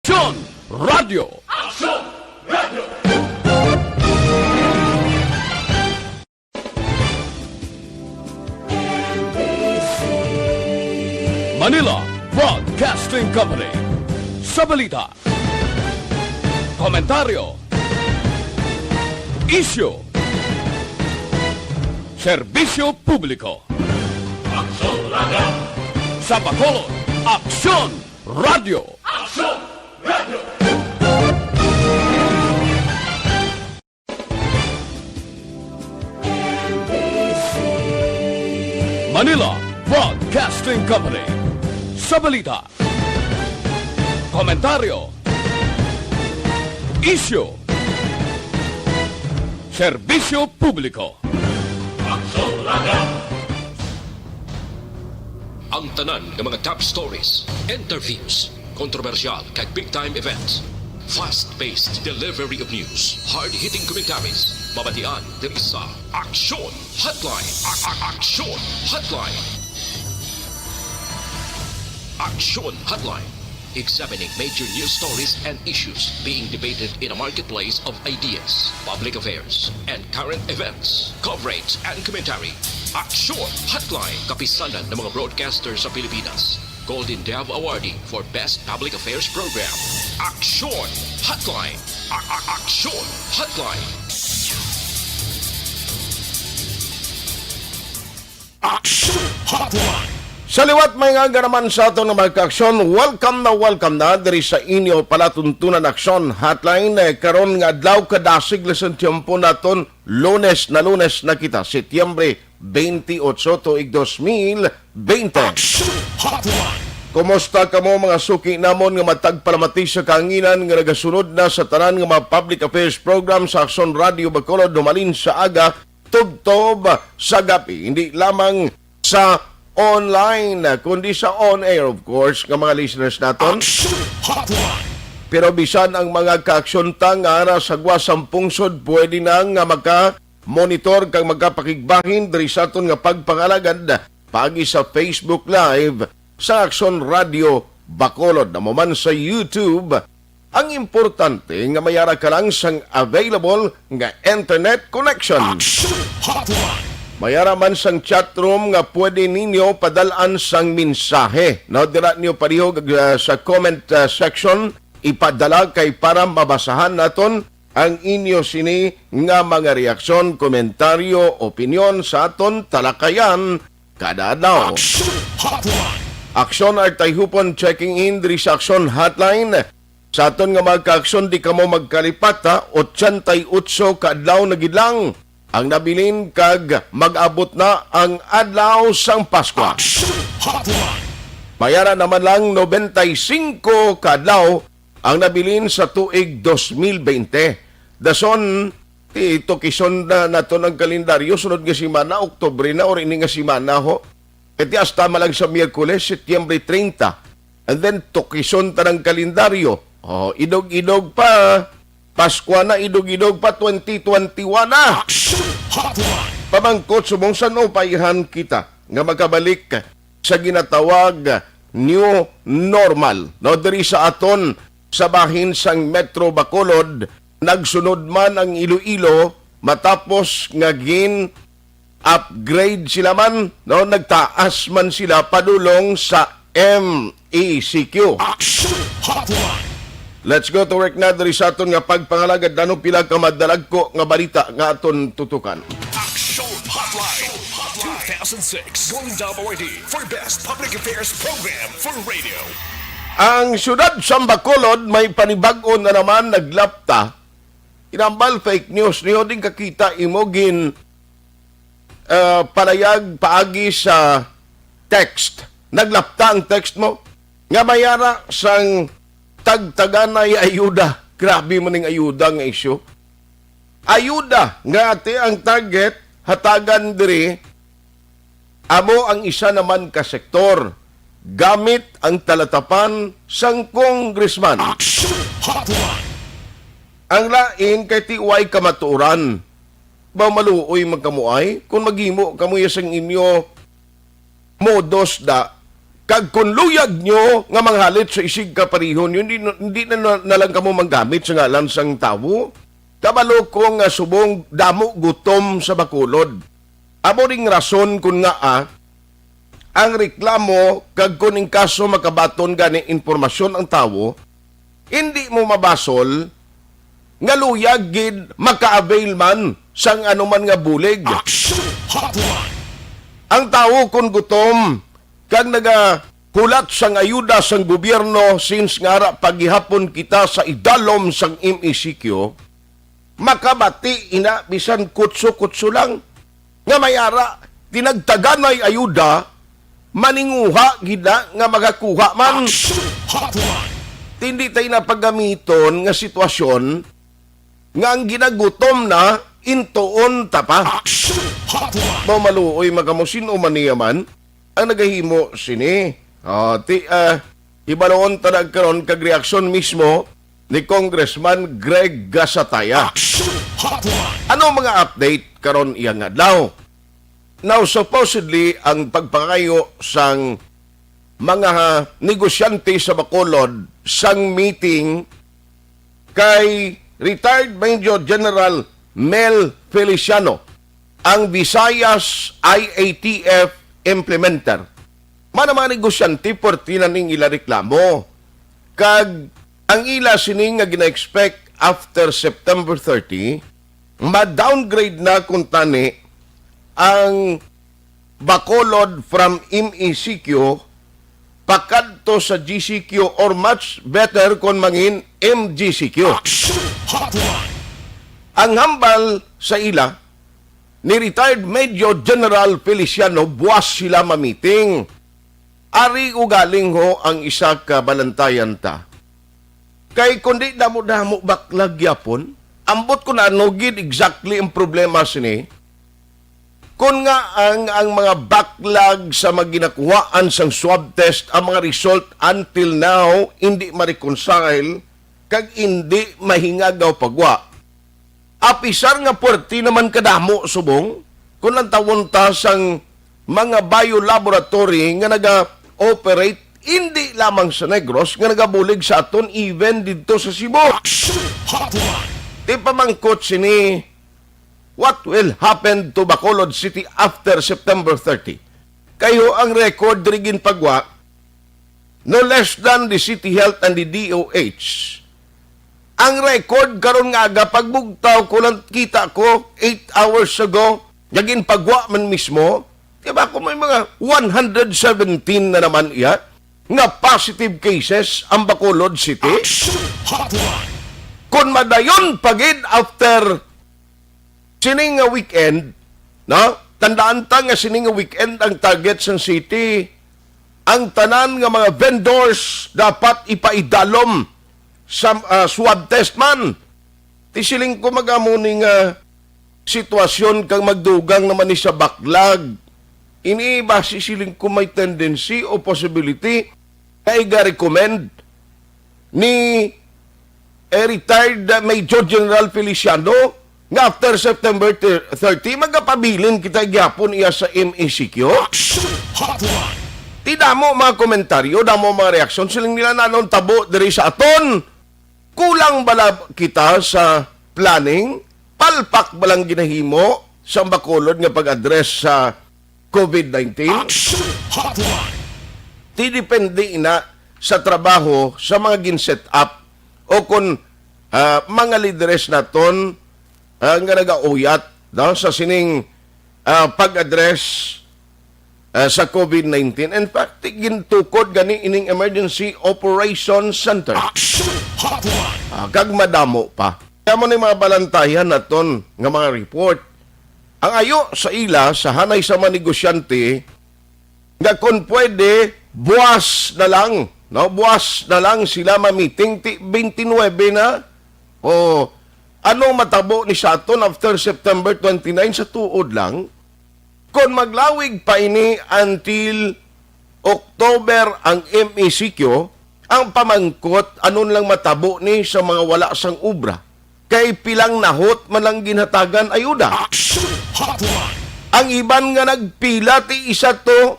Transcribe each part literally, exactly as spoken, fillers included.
Aksyon Radio. Aksyon Radio. Manila Broadcasting Company. Sa balita, komentaryo, isyu, serbisyo publiko. Aksyon Radio. Sa Bacolod, Aksyon Radio. Aksyon Radio. Manila Broadcasting Company. Sa balita, komentaryo, isyu, serbisyo publiko. Aksyon Radio. Ang tanan nga mga top stories, interviews, kontrobersyal kag big time events. Fast-paced delivery of news, hard-hitting commentaries, mabatian diri sa Aksyon Hotline. A- a- Aksyon Hotline. Aksyon Hotline. Examining major news stories and issues being debated in a marketplace of ideas, public affairs, and current events. Coverage and commentary. Aksyon Hotline. Kapisanan ng mga broadcaster sa Pilipinas. Golden Dove Awardee for Best Public Affairs Program. Aksyon Hotline. A- a- Aksyon Hotline. Aksyon Hotline. Sa liwat, may nga naman sa aton nga mga kaaksyon, welcome na welcome na diri sa inyo palatuntunan Aksyon Hotline. Eh, karon nga adlaw, kadasig lang sang tiyempo naton, Lunes na Lunes na kita, Setyembre twenty-eight, tuig dos mil bente. Aksyon Hotline. Kumusta kamo, mga suki namon nga matag palamati sa kahanginan, nga nagasunod na sa tanan nga mga public affairs program sa Aksyon Radio Bacolod, humalin sa aga tubtob sa gabi, hindi lamang sa online, kundi sa on-air, of course, nga mga listeners naton. Aksyon Hotline. Pero bisan ang mga kaaksyon ta nga ara sa guwa sang pungsod, pwede na nga maka-monitor kag magkapakigbahin diri sa aton nga pagpangalagad paagi sa Facebook Live sa Aksyon Radio Bacolod, amo man sa YouTube. Ang importante nga may ara ka lang sang available nga internet connection. Aksyon Hotline. May ara man sang chat room nga pwede ninyo padal-an sang mensahe. No, dira niyo palihog, ah, sa comment, ah, section ipadala kay para mabasahan naton ang inyo sini nga mga reaksyon, komentaryo, opinyon sa aton talakayan kada adlaw. Aksyon Hotline. Aksyon Artayhupon checking in diri sa Aksyon Hotline. Sa aton nga mga kaaksyon, di kamo magkalipat, ha, otsenta y ocho ka adlaw na gid lang ang nabilin kag mag-abot na ang adlaw sang Paskwa. Aksyon Hotline. May ara naman lang nobenta y singko ka adlaw ang nabilin sa tuig dos mil bente. Dason, ti-, tukison na naton ang kalendaryo, sunod nga semana, Oktubre na, or ini nga semana, ho. Kay ti hasta man lang sa Miyerkules, Setyembre treinta. And then, tukison ta ang kalendaryo. Oh, idog-idog pa. Paskwa na, idog-idog pa, twenty twenty-one na. Aksyon Hotline. Pamangkot, subong sa naupayhan kita nga makabalik sa ginatawag new normal, no, diri sa aton sa bahin sang Metro Bacolod, nagsunod man ang Iloilo matapos nga gin-upgrade sila man, no, nagtaas man sila padulong sa M E C Q. Action Hotline. Let's go to work na diri sa aton nga pagpangalagad. Ano pila ka madalagko nga balita nga aton tutukan? Action Hotline two thousand six. Golden Dove Awardee for Best Public Affairs Program for Radio. Ang siyudad sa Bacolod may panibag-o na naman naglapta. Inambal fake news niyo, din kakita imo gin, ah, palayag paagi sa text. Naglapta ang text mo nga may ara sang tagtaganay ayuda. Grabe man ning ayuda nga isyu. Ayuda nga ati ang target hatagan diri amo ang isa naman ka sektor gamit ang talatapan sang congressman. Action Hotline. Ang lain kay ti way kamatuoran. Ba maluoy man kamo ay kung maghimo kamo ya sang inyo modus da Kag kon luyag nyo nga manghalit sa isig kaparihon, yun, di, di na, na, na lang kamo manggamit sa ngalan sang tawo. Kabalo ko nga subong damo gutom sa Bacolod. Amo ring rason kon ngaa ang reklamo kag kon in kaso makabaton gani impormasyon ang tawo, hindi mo mabasol nga luyag gid maka-avail man sang anuman nga bulig. Action Hotline! Ang tawo kon gutom kag nagahulat sang ayuda sang gobyerno, since nga ara pa gihapon kita sa idalom sang M E C Q, makabati ina bisan kutso-kutso lang nga may ara tinagtaganay ayuda, maninguha gid na nga makakuha man. Action Hotline! Hindi tayo na paggamiton nga sitwasyon nga ang ginagutom na intuon ta pa. Action Hotline! Mao maluoy, makamusin o maniya man ang nagahimo sini. Ah, ti, ah, ibaloon ta na karon kag reaksyon mismo ni Congressman Greg Gasataya. Action Hotline! Ano mga update karon iya nga adlaw? Now, supposedly, ang pagpangayo sang mga negosyante sa Bacolod sang meeting kay retired Major General Mel Feliciano, ang Visayas I A T F implementer. Mana mga negosyante, puwerte na ning ila reklamo. Kag ang ila sini nga gina-expect after September thirty, ma-downgrade na kuntani ang Bacolod from M E C Q pakadto sa G C Q, or much better kon mangin M G C Q. Action Hotline! Ang hambal sa ila ni retired Major General Feliciano, buwas sila mamiting. Ari ugaling ho ang isa ka balantayan ta. Kay kundi damo-damo baklag gyapon, ambot ko na ano gid exactly ang problema sini. Kun nga ang, ang mga baklag sa maginakuhaan sang swab test, ang mga result until now hindi ma-reconcile kag hindi mahingagaw pagwa. Apisar nga puwerte naman kadamo subong, kun lantawon ta sang mga biolaboratory nga naga-operate indi lamang sa Negros, nga nagabulig sa aton, even didto sa Cebu. Action Hotline! Ti pamangkot sini, what will happen to Bacolod City after September thirty? Kay ho ang record diri ginpagwa, no less than the City Health and the D O H. Ang record karon nga aga, pagbugtaw ko lang, kita ko eight hours ago, nga ginpagwa man mismo, di ba, kung may mga one hundred seventeen na naman iya nga positive cases ang Bacolod City. Action Hotline! Kung madayon pa gid after sining nga weekend, no? Tandaan ta nga sining nga weekend ang target sang city. Ang tanan nga mga vendors dapat ipaidalom sa, ah, swab test man. Ti siling ko, magamo ni nga sitwasyon kag magdugang naman ni sa baklag. Ini ba si siling ko may tendency o possibility nga iga-recommend ni, eh, retired Major General Feliciano nga after September thirty, magapabilin kita gyapon iya sa M E C Q? Action Hotline! Ti damo mga komentaryo, damo mga reaksyon, siling nila, "Nanon tabo diri sa aton? Kulang bala kita sa planning? Palpak balang ginahimo sa Bacolod nga pag-address sa COVID nineteen?" Action Hotline! Ti depende ina sa trabaho sa mga gin-set up o kon, ah, mga lideres naton, ah, nga nagauyat, no, sa sining, ah, pag-address, ah, sa COVID nineteen. In fact, ti gintukod gani ining Emergency Operations Center. Action Hotline! Ah, kag madamo pa. Kamo ni mga balantayan naton nga mga report. Ang ayo sa ila, sa hanay sa mga negosyante, nga kon pwede, buwas na lang, no? Buwas na lang sila ma-meeting, ti twenty-nine na. O, anong matabo ni sa aton after September twenty-nine? Sa tuod lang, kon maglawig pa ini until October ang M E C Q, ang pamangkot, anon lang matabo ni sa mga wala sang obra? Kay pilang nahot man lang ginhatagan ayuda. Action Hotline! Ang iban nga nagpila, ti isa to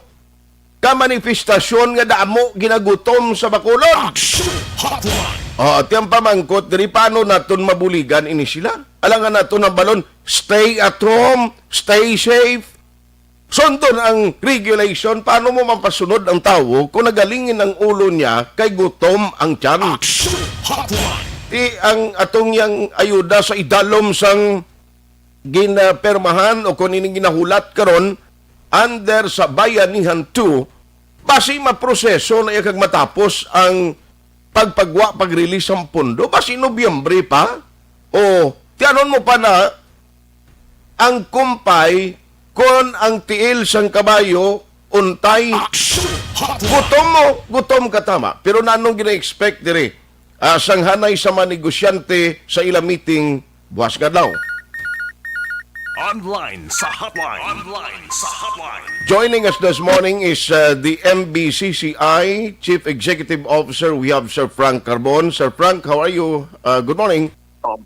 ka manifestasyon nga damo ginagutom sa Bacolod. Action Hotline. Oh, ti ang pamangkot diri, paano naton mabuligan ini sila? Alangan naton ang balon, stay at home, stay safe. Sundon ang regulation. Paano mo mapasunod ang tawo kung nagalingin ang ulo niya kay gutom ang tiyan? Action Hotline. Ti ang atong yang ayuda sa idalom sang ginapermahan o kung ining ginahulat karon under sa Bayanihan two, basi maproseso na iya kag matapos ang pagpagwa, pag-release sang pondo, basi Nobyembre pa. O, tianon mo pa na ang kumpay kon ang tiil sang kabayo untay. Action Hotline. Gutom mo, gutom ka, tama. Pero nanong gina-expect diri, ah, sang hanay sa mga negosyante sa ila meeting buwas nga adlaw? Online sa hotline. Online sa hotline. Joining us this morning is, uh, the M B C C I Chief Executive Officer. We have Sir Frank Carbon. Sir Frank, how are you? Uh, good morning. Oh,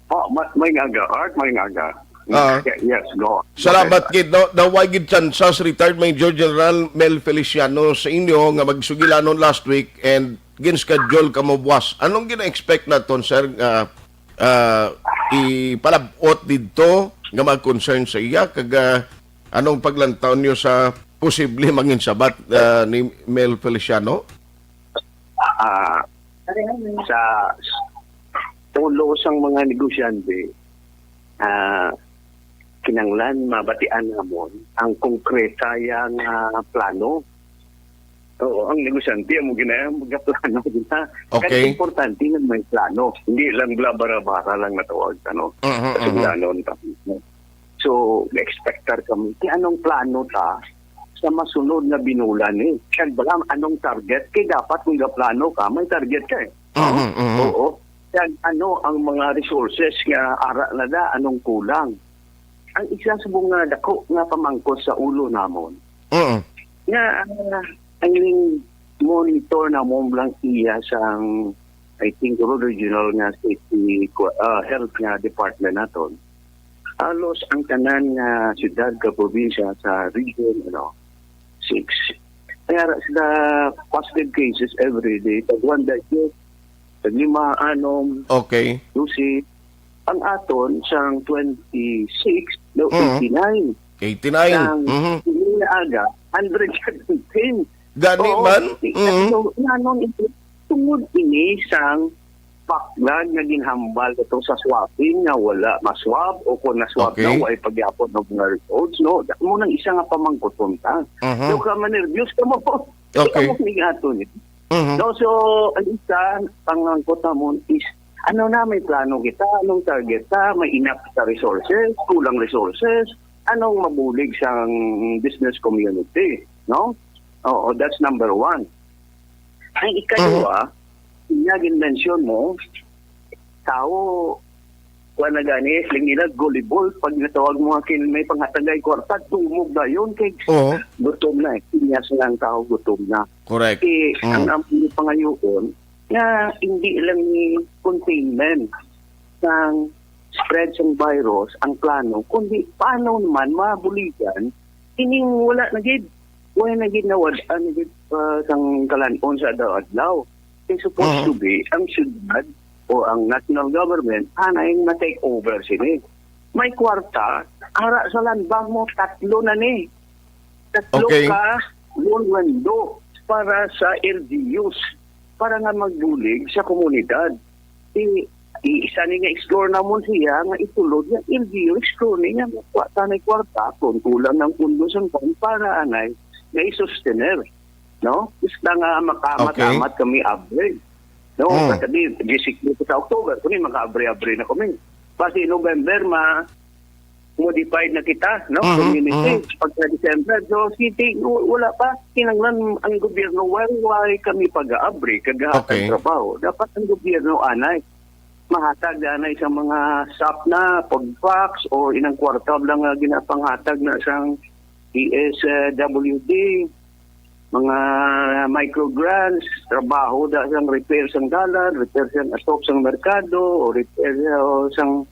oh, ma-, may aga, Art, may aga. Ah. Ye-, yes, go on. Salamat, okay, gid, no? Daw way gid tsansa si retired Major General Mel Feliciano sa inyo nga magsugilanon last week and gin-schedule kamo buwas. Anong gina-expect naton, sir, nga, ah, ipalab-ot didto nga mga concern sa iya? Kag, ah, anong paglantaw niyo sa posible mangin sabat, ah, ni Mel Feliciano? Ah, sa ulo sang mga negosyante, ah, kinahanglan mabatian namon ang konkreta yang, ah, plano. Oo, ang negosyante amo gina-, magaplano gina. Okay. Kaya importante nga may plano. Hindi lang bla bara-bara lang natawag, ano, Mhm, mhm. kasugdanon ta. So, expectar kami. Kaya anong plano ta sa masunod nga binulan, eh? Kaya bala, anong target? Kaya dapat kung gaplano ka, may target ka, eh. Mhm, mhm. Oo. Kaya ano ang mga resources nga ara na da, anong kulang? Ang isa sa mga dako nga pamangkot sa ulo namon, Mhm. nga, ah, ang monitor namon lang iya sang, I think, regional nga safety, ah, health nga department naton. Halos ang tanan nga syudad ka probinsya sa Region, ano, six. Kaya ra sila positive cases every day. Tag one diet, tag lima, anom, Okay. dose. Ang aton sang twenty-six, no, Mhm. eighty-nine. Eighty-nine. Sang Mhm. pili nga aga, hundred seventeen. Gani Oo, man? i-, Mhm. so, nanon ito? Tungod ini sang backlog nga ginhambal ato sa swabbing nga wala maswab o kung naswab Okay. na, way pagyapon ng mga results, no? Da-, mo nang isa nga pamangkuton ta. Mhm. So, ka manervyos ka mo. Okay. Amo ning ato ni. Mhm. No, so, ang isa, pangangkot namon is, ano na, may plano kita, anong target ta, may enough sa resources, kulang resources, anong mabulig sa business community, no? Oo, that's number one. Ang ikaduha, Mhm. nga gin-mention mo, tao, kuwan na gani, lingilag, gullible, pag natawag mo nga kin-, may panghatagay kwarta, tumog na yun, kay Oo. gutom na eh, sinyas na ang tao, gutom na. Correct. Kay Mm. ang among pangayoon, nga hindi lang ni containment sang spread sang virus ang plano, kundi paano naman mabuligan ining wala na gid, wala na gid nawad-an na gid, ah, sang kalan-on sa adlaw-adlaw. Kay supposed Mhm. to be, ang syudad o ang national government, anay na take over sini. May kwarta, ara sa land bank mo, tatlo na ni. Tatlo Okay. ka loan window para sa L G Us, para nga magbulig sa komunidad. I, i, isa ni nga explore namon siya nga itulod nga L G U explore ni nga wa tanay kwarta kung kulang ng pundo sa bank para anay nga i-sustainer, no? Basta nga maka-, Okay. matamat kami average. No, Mm. kasi di, di sikreto sa October, kuni maka-abre-abre na kami. Basi November, ma-, modified na kita, no? Mhm, Community, mhm. pagka December. So, city, w-, wala pa. Kinanglan ang gobyerno, why, why kami pag-aabri, kag Okay. trabaho? Dapat ang gobyerno, anay, mahatag anay sa mga S A P na, pag-fax, o inang kwarta lang nga ginapanghatag na sang D S W D, mga micro grants, trabaho da sang repair sang dalan, repair sang atop sang merkado, o repair, o sang,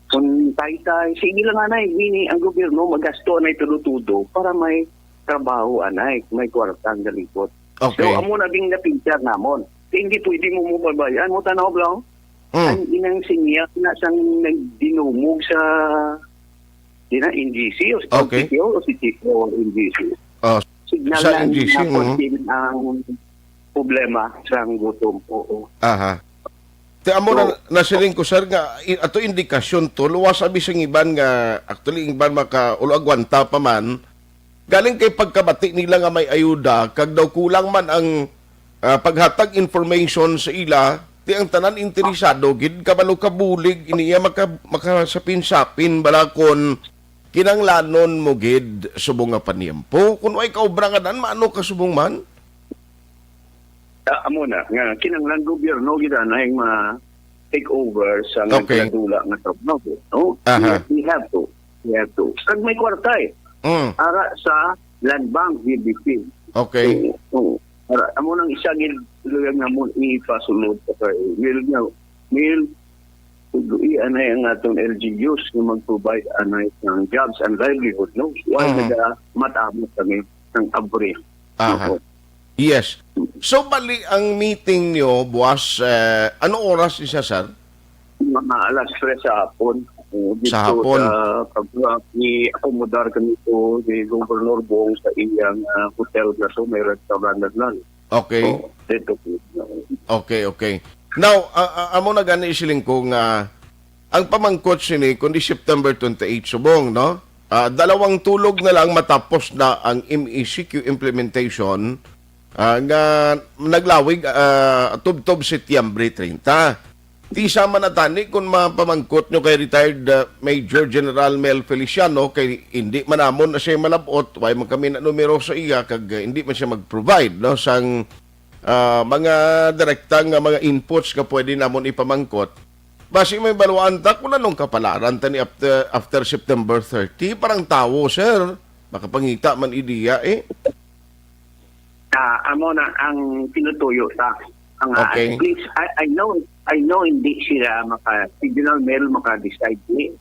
kung taytay. Sige lang, anay, bini ang gobyerno magasto na tudo-tudo para may trabaho, anay, may kwarta ang galibot. Okay. So, amo na ding napintar namon. Kaya hindi pwede mo mababay-an mo, tanaw, bro. Mm. Ang inang sinya na sang nagdinumog sa, di na, N G C o sa Okay. N G C o, o si Chico o N G C. Oh, Signal sa na N G C, na mm. Ang problema sa gutom. Oo. Aha. Ti amo na, So, nasiling ko, sir, nga i-, ato indikasyon to, luwas abi sang iban nga, actually, ang iban maka-, ulo agwanta pa man, galing kay pagkabati nila nga may ayuda, kag daw kulang man ang, ah, paghatag information sa ila, ti ang tanan interesado gid, kabalo ka bulig, iniya maka-, makasapin-sapin bala kon kinanglanon mo gid subong nga paniyempo. Kun way kaobra nga dan, maano ka subong man? Ah, amo na, nga kinahanglan gobyerno gid anay ma-take over sa Okay. Nagkadula nga trabaho, no? Aha. We, we have to. We have to. Kag may kwarta eh. Mm. Ara sa Land Bank, V B P. Okay. Oo, oo. Ara, amo nang isa gid luyag nga mo ipasulod sa kay Mil nga, Mil, Tuduian na ang atong L G Us nga mag-provide anay ng jobs and livelihood, no? While Mhm. nagamat-amot kami ng abri. Aha. Oo. Yes. So, bali, ang meeting nyo, buwas, eh, ano oras ni siya, sir? Mga alas tres sa hapon. Oo, Sa dito hapon. Sa pag-, i-accommodar kami po ni Governor Bong sa iyang, ah, hotel na to, may restaurant na lang. Okay. Oo, dito po. Okay, okay. Now, a-, a-, amo na gani isiling ko nga ang pamangkot sini kundi September twenty-eight subong, no? Ah, dalawang tulog na lang matapos na ang M E C Q implementation, ah, nga naglawig, ah, tubtob Setyembre treinta. Ti sama na tani kun mapamangkot nyo kay retired, ah, Major General Mel Feliciano, kay hindi man namon na siya malabot, way man kami na numero sa iya, kag, ah, hindi man siya mag-provide, no, sang, ah, mga direkta nga mga inputs nga pwede namon ipamangkot. Basi may baluan ta kung anong kapalaran ta ni after, after September thirty. Parang tawo, sir. Makapangita man ideya, eh. Ah, amo na ang tinutuyo ta. Ang, ah, Okay. Please, I, I know, I know hindi sila maka, si General Mel maka-decide ni.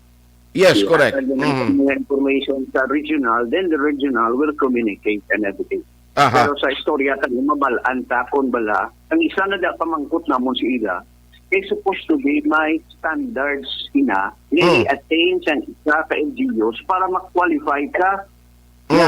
Yes, Sila, correct. Pag may Mhm. mga information sa regional, then the regional will communicate and everything. Aha. Pero sa istorya, kani mabal-an ta kung bala, ang isa na da pamangkot namon si ila, is supposed to be may standards ina, Hmm. Ni-attain sang isa ka L G Us para ma-qualify ka Hmm. na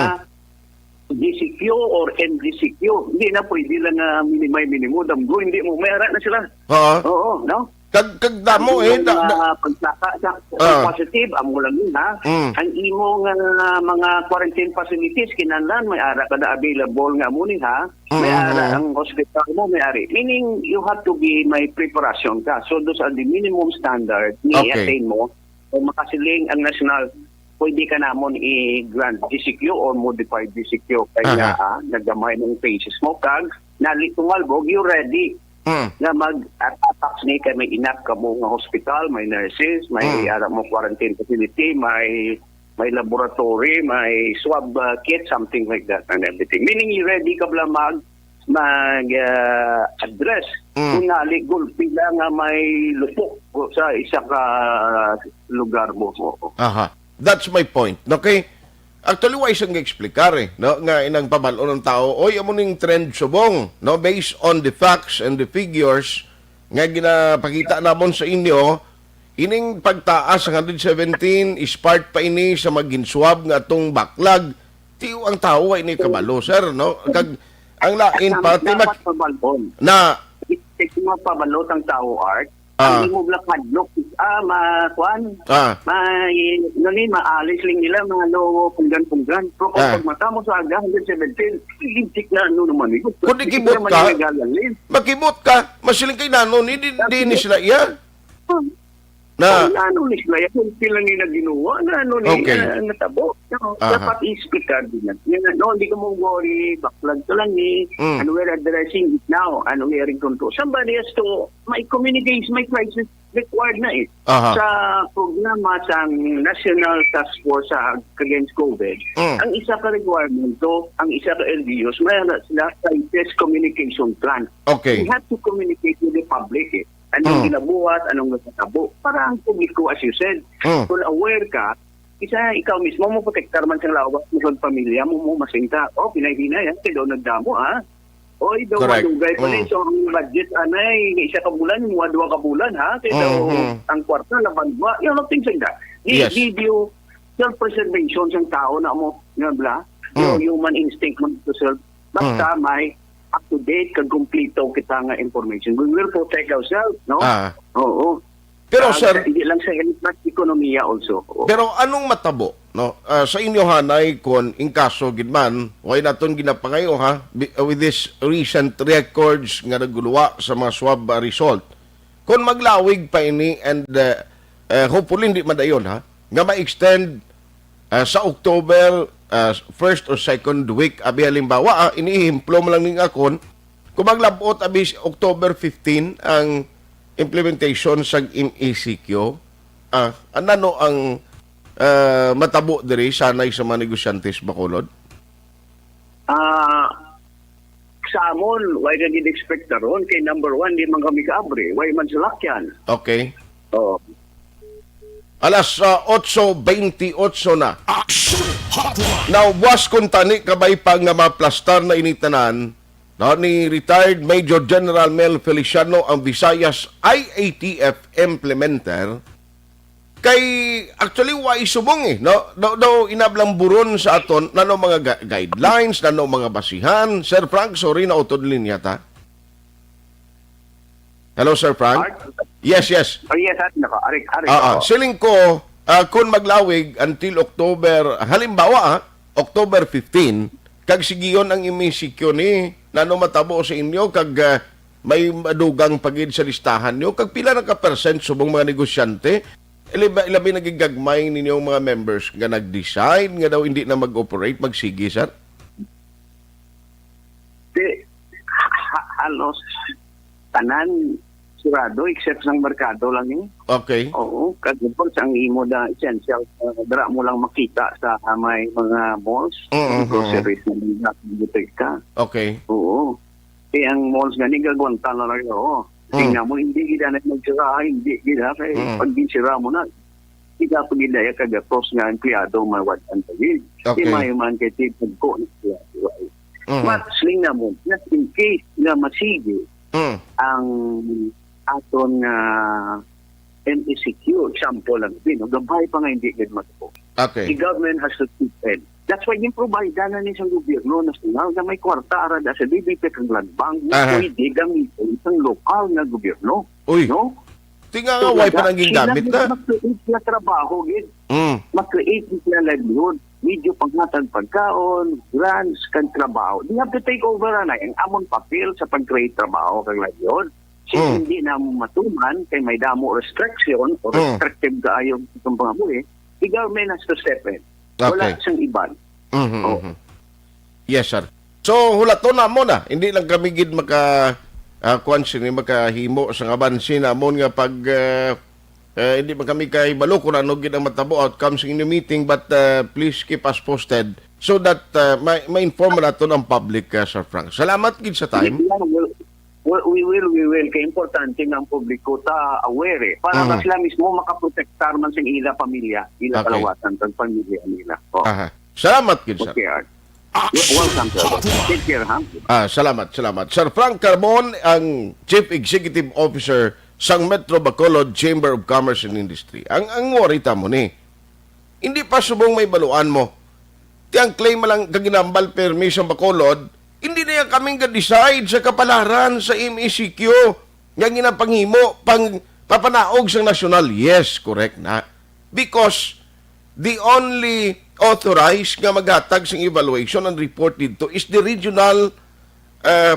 G C Q or M G C Q. Hindi na pwede lang nga minimay minimo, damgo, hindi mo, may ara na sila. Oo. Oo, no? Kag, kag damo, Ang eh, da-, da- mga pagsaka sa Ah. positive, amo lang yun, ha? Mm. Ang imo nga mga quarantine facilities, kinahanglan, may ara ka na available nga amo ni, ha? May Mm, ara mm. ang hospital mo, may ari. Meaning, you have to be, may preparasyon ka. So, those are the minimum standard ni Okay. attain mo. Kung makasiling ang national, pwede ka namon i-grant G C Q or modified G C Q. Kaya Aha. nga, ah, naggamay ng phases mo. Kag, nali tumalbog, you ready. Mm. Nga mag-, at-, attacks ni kay may enough kamo nga hospital, may nurses, may Mm. ara mo quarantine facility, may, may laboratory, may swab, uh, kit, something like that and everything. Meaning, you ready ka bala mag, mag, uh, address Mm. kung nali gulpi lang nga may lupok sa isa ka lugar mo. Oo. Aha. That's my point. Okay? Actually, why siyang explicar eh, no? Nga inang pabal-on ng tao, "Oy, amo ning trend subong," no? Based on the facts and the figures nga ginapakita namon sa inyo, ining pagtaas sa hundred seventeen is part pa ini sa maginswab nga atong backlog. Tiyo ang tao ay ni kabalo, sir, no? Kag ang lain Ang pa, ti mag- dapat pabal-on. Na Ito nga pabalo ang tao, Art. Ah. Ang imo lang hadlok, ah, ma-, kuan? Ah. Ma-, no ni, maalis lang nila, mga no, punggan-punggan. Pero kung Ah. pagmata mo sa aga, hundred seventeen, lintik na ano naman, eh. Kung ikibot Hindi naman ka, yung nagalang, eh. Makibot ka, masiling kay nano, ni, di, di ni sila iya. Ah. Na Ang ano ni sila, yan, kung sila ni naginawa, na ano ni, Okay. ah, natabo. No, Aha. Dapat i-explicar din yan. Yan, no, hindi ka mo worry, backlog ka lang ni, Mm. and we're addressing it now, and we are in control. Somebody has to, may communication, may crisis required na eh. Aha. Sa programa sa National Task Force sa against COVID, Mm. ang isa ka requirement to, ang isa ka L G Us, may na sila crisis communication plan. Okay. We have to communicate with the public eh. Anong Mm. ginabuhat, anong nagkatabo. Para ang publiko, as you said, Mm. kung aware ka, Isa, ikaw mismo mo protektar man sang lawas mo sa pamilya mo, mo masingka. Oh, pinay-hinay, ha? Kay daw nagdamo, ha? Oy, daw Correct. Madugay pa ni. Mm. So, ang budget, anay, nga isa ka bulan, mga duha ka bulan, ha? Kay daw Mhm. ang kwarta, laban ba? You know, things like that. Di, Yes. di, di, self-preservation sang tao na mo, nga bla? Yung Mm. human instinct mo to self. Basta Mm. may up-to-date kag kumplito kita nga information. We will protect ourselves, no? Ah. Oo. Pero, Ah, sir, hindi lang sa health, but ekonomiya also. Oo. Pero anong matabo, no? Ah, sa inyo, hanay, kon in kaso gid man, way naton ginapangayo, ha, bi-, with this recent records nga naguluwa sa mga swab, ah, result. Kon maglawig pa ini and, ah, ah, hopefully hindi madayon, ha, nga ma-extend, ah, sa October, ah, first or second week, abi halimbawa, ah, inihimplo mo lang ning akon, kung maglabot abi si October fifteen ang implementation sang M E C Q, ah, anano ang, ah, matabo diri sanay sa mga negosyante sa Bacolod? Ah, sa amon, way ka gid expect karon kay number one, di man kami kaabri, way man salakyan. Okay. Oo. Alas, ah, otso bentiocho na. Action Hotline. Now, was kuntani kabay pa nga maplastar na ini tanan, no, ni retired Major General Mel Feliciano ang Visayas I A T F implementer. Kay, actually, wa isubong, eh, no? Daw, daw inablang buron sa aton, nano mga ga-, guidelines, nano mga basihan. Sir Frank, sorry, nautod linya ta. Hello, Sir Frank? Art? Yes, yes. Oh, yes, art na ko. Arik, arik Ah, ah. ako. Siling ko, ah, kung maglawig until October, halimbawa, ah, October fifteen, kag sigiyon ang M E C Q ni, nano matabo sa inyo, kag, ah, may madugang pa gid sa listahan nyo, kag pila na ka percent subong mga negosyante, ilabi, ilabi na gid gagmay ninyong mga members nga nag-decide nga daw hindi na mag-operate, magsigi, sir? Di, ha-, halos tanan sirado except sang merkado lang, eh. Okay. Oo, kag of course, ang imo na essential, uh, dira mo lang makita sa, uh, may mga malls, Mm-hmm. groceries na mga butika. Okay. Oo. Eh, ang malls nga ni gagwanta na lang, oo. Mm. Tingnan mo, hindi gid na magsira, hindi gid na. Kay Mm. pag ginsira mo na, hindi ka pag gidaya kag gatos nga empleyado may wad-an pa gid. Okay. Di mayo man kay tipag ko na siya, di ba? Mm. But siling namon, just in case nga masigi Mm. ang aton nga M E C Q, example lang din, no? Gabay pa nga hindi gid matuo. Okay. The government has to chip in. That's why yung provide na ni sa gobyerno nasyonal na may kwarta ara da sa D B P kag Land Bank nga Aha. pwede gamiton sa lokal nga gobyerno. Uy. No? Tinga nga, So, way pa nang sila gingamit gid na. Mag-create na trabaho gid. Mm. Mag-create na livelihood. Medyo panghatag pagkaon, grants, kag trabaho. They have to take over, anay, ang amon papel sa pag-create trabaho kag livelihood. Since Mm. hindi na matuman, kay may damo restriction o Mm. restrictive kaayo itong pangabuhi, the government has to step in. Wala Okay. siyang iban. Mhm, Oh. mhm. Yes, sir. So, hulaton na mo na. Hindi lang kami gid maka, ah, kuwan sini, makahimo sa nga bansi namon nga pag, ah, eh, hindi man kami kahibalo kung ano gid ang matabo outcome sa inyong meeting, but, ah, please keep us posted so that, ah, ma-, ma-inform naton ang public, ah, Sir Frank. Salamat gid sa time. Yeah, well, well, we will, we will. Kay importante nga ang publiko ta aware, eh. Para Mhm. nga sila mismo makaprotektar man sa ila pamilya, ila Okay. kalawasan, kag pamilya nila. Oh. Aha. Salamat gid, sir. Okay, Art. Action Welcome, sir. Hotline. Take care, ha? Ah, salamat, salamat. Sir Frank Carbon, ang Chief Executive Officer sang Metro Bacolod Chamber of Commerce and Industry. Ang, ang worry ta mo ni, hindi pa subong may baluan mo. Ti ang claim lang kaginambal permi sa Bacolod, hindi na yan kaming ga-decide sa kapalaran sa M E C Q nga ginapanghimo pang papanaog sa nasyonal. Yes, correct na. Because the only authorized nga maghatag sang evaluation and report dito is the regional, uh,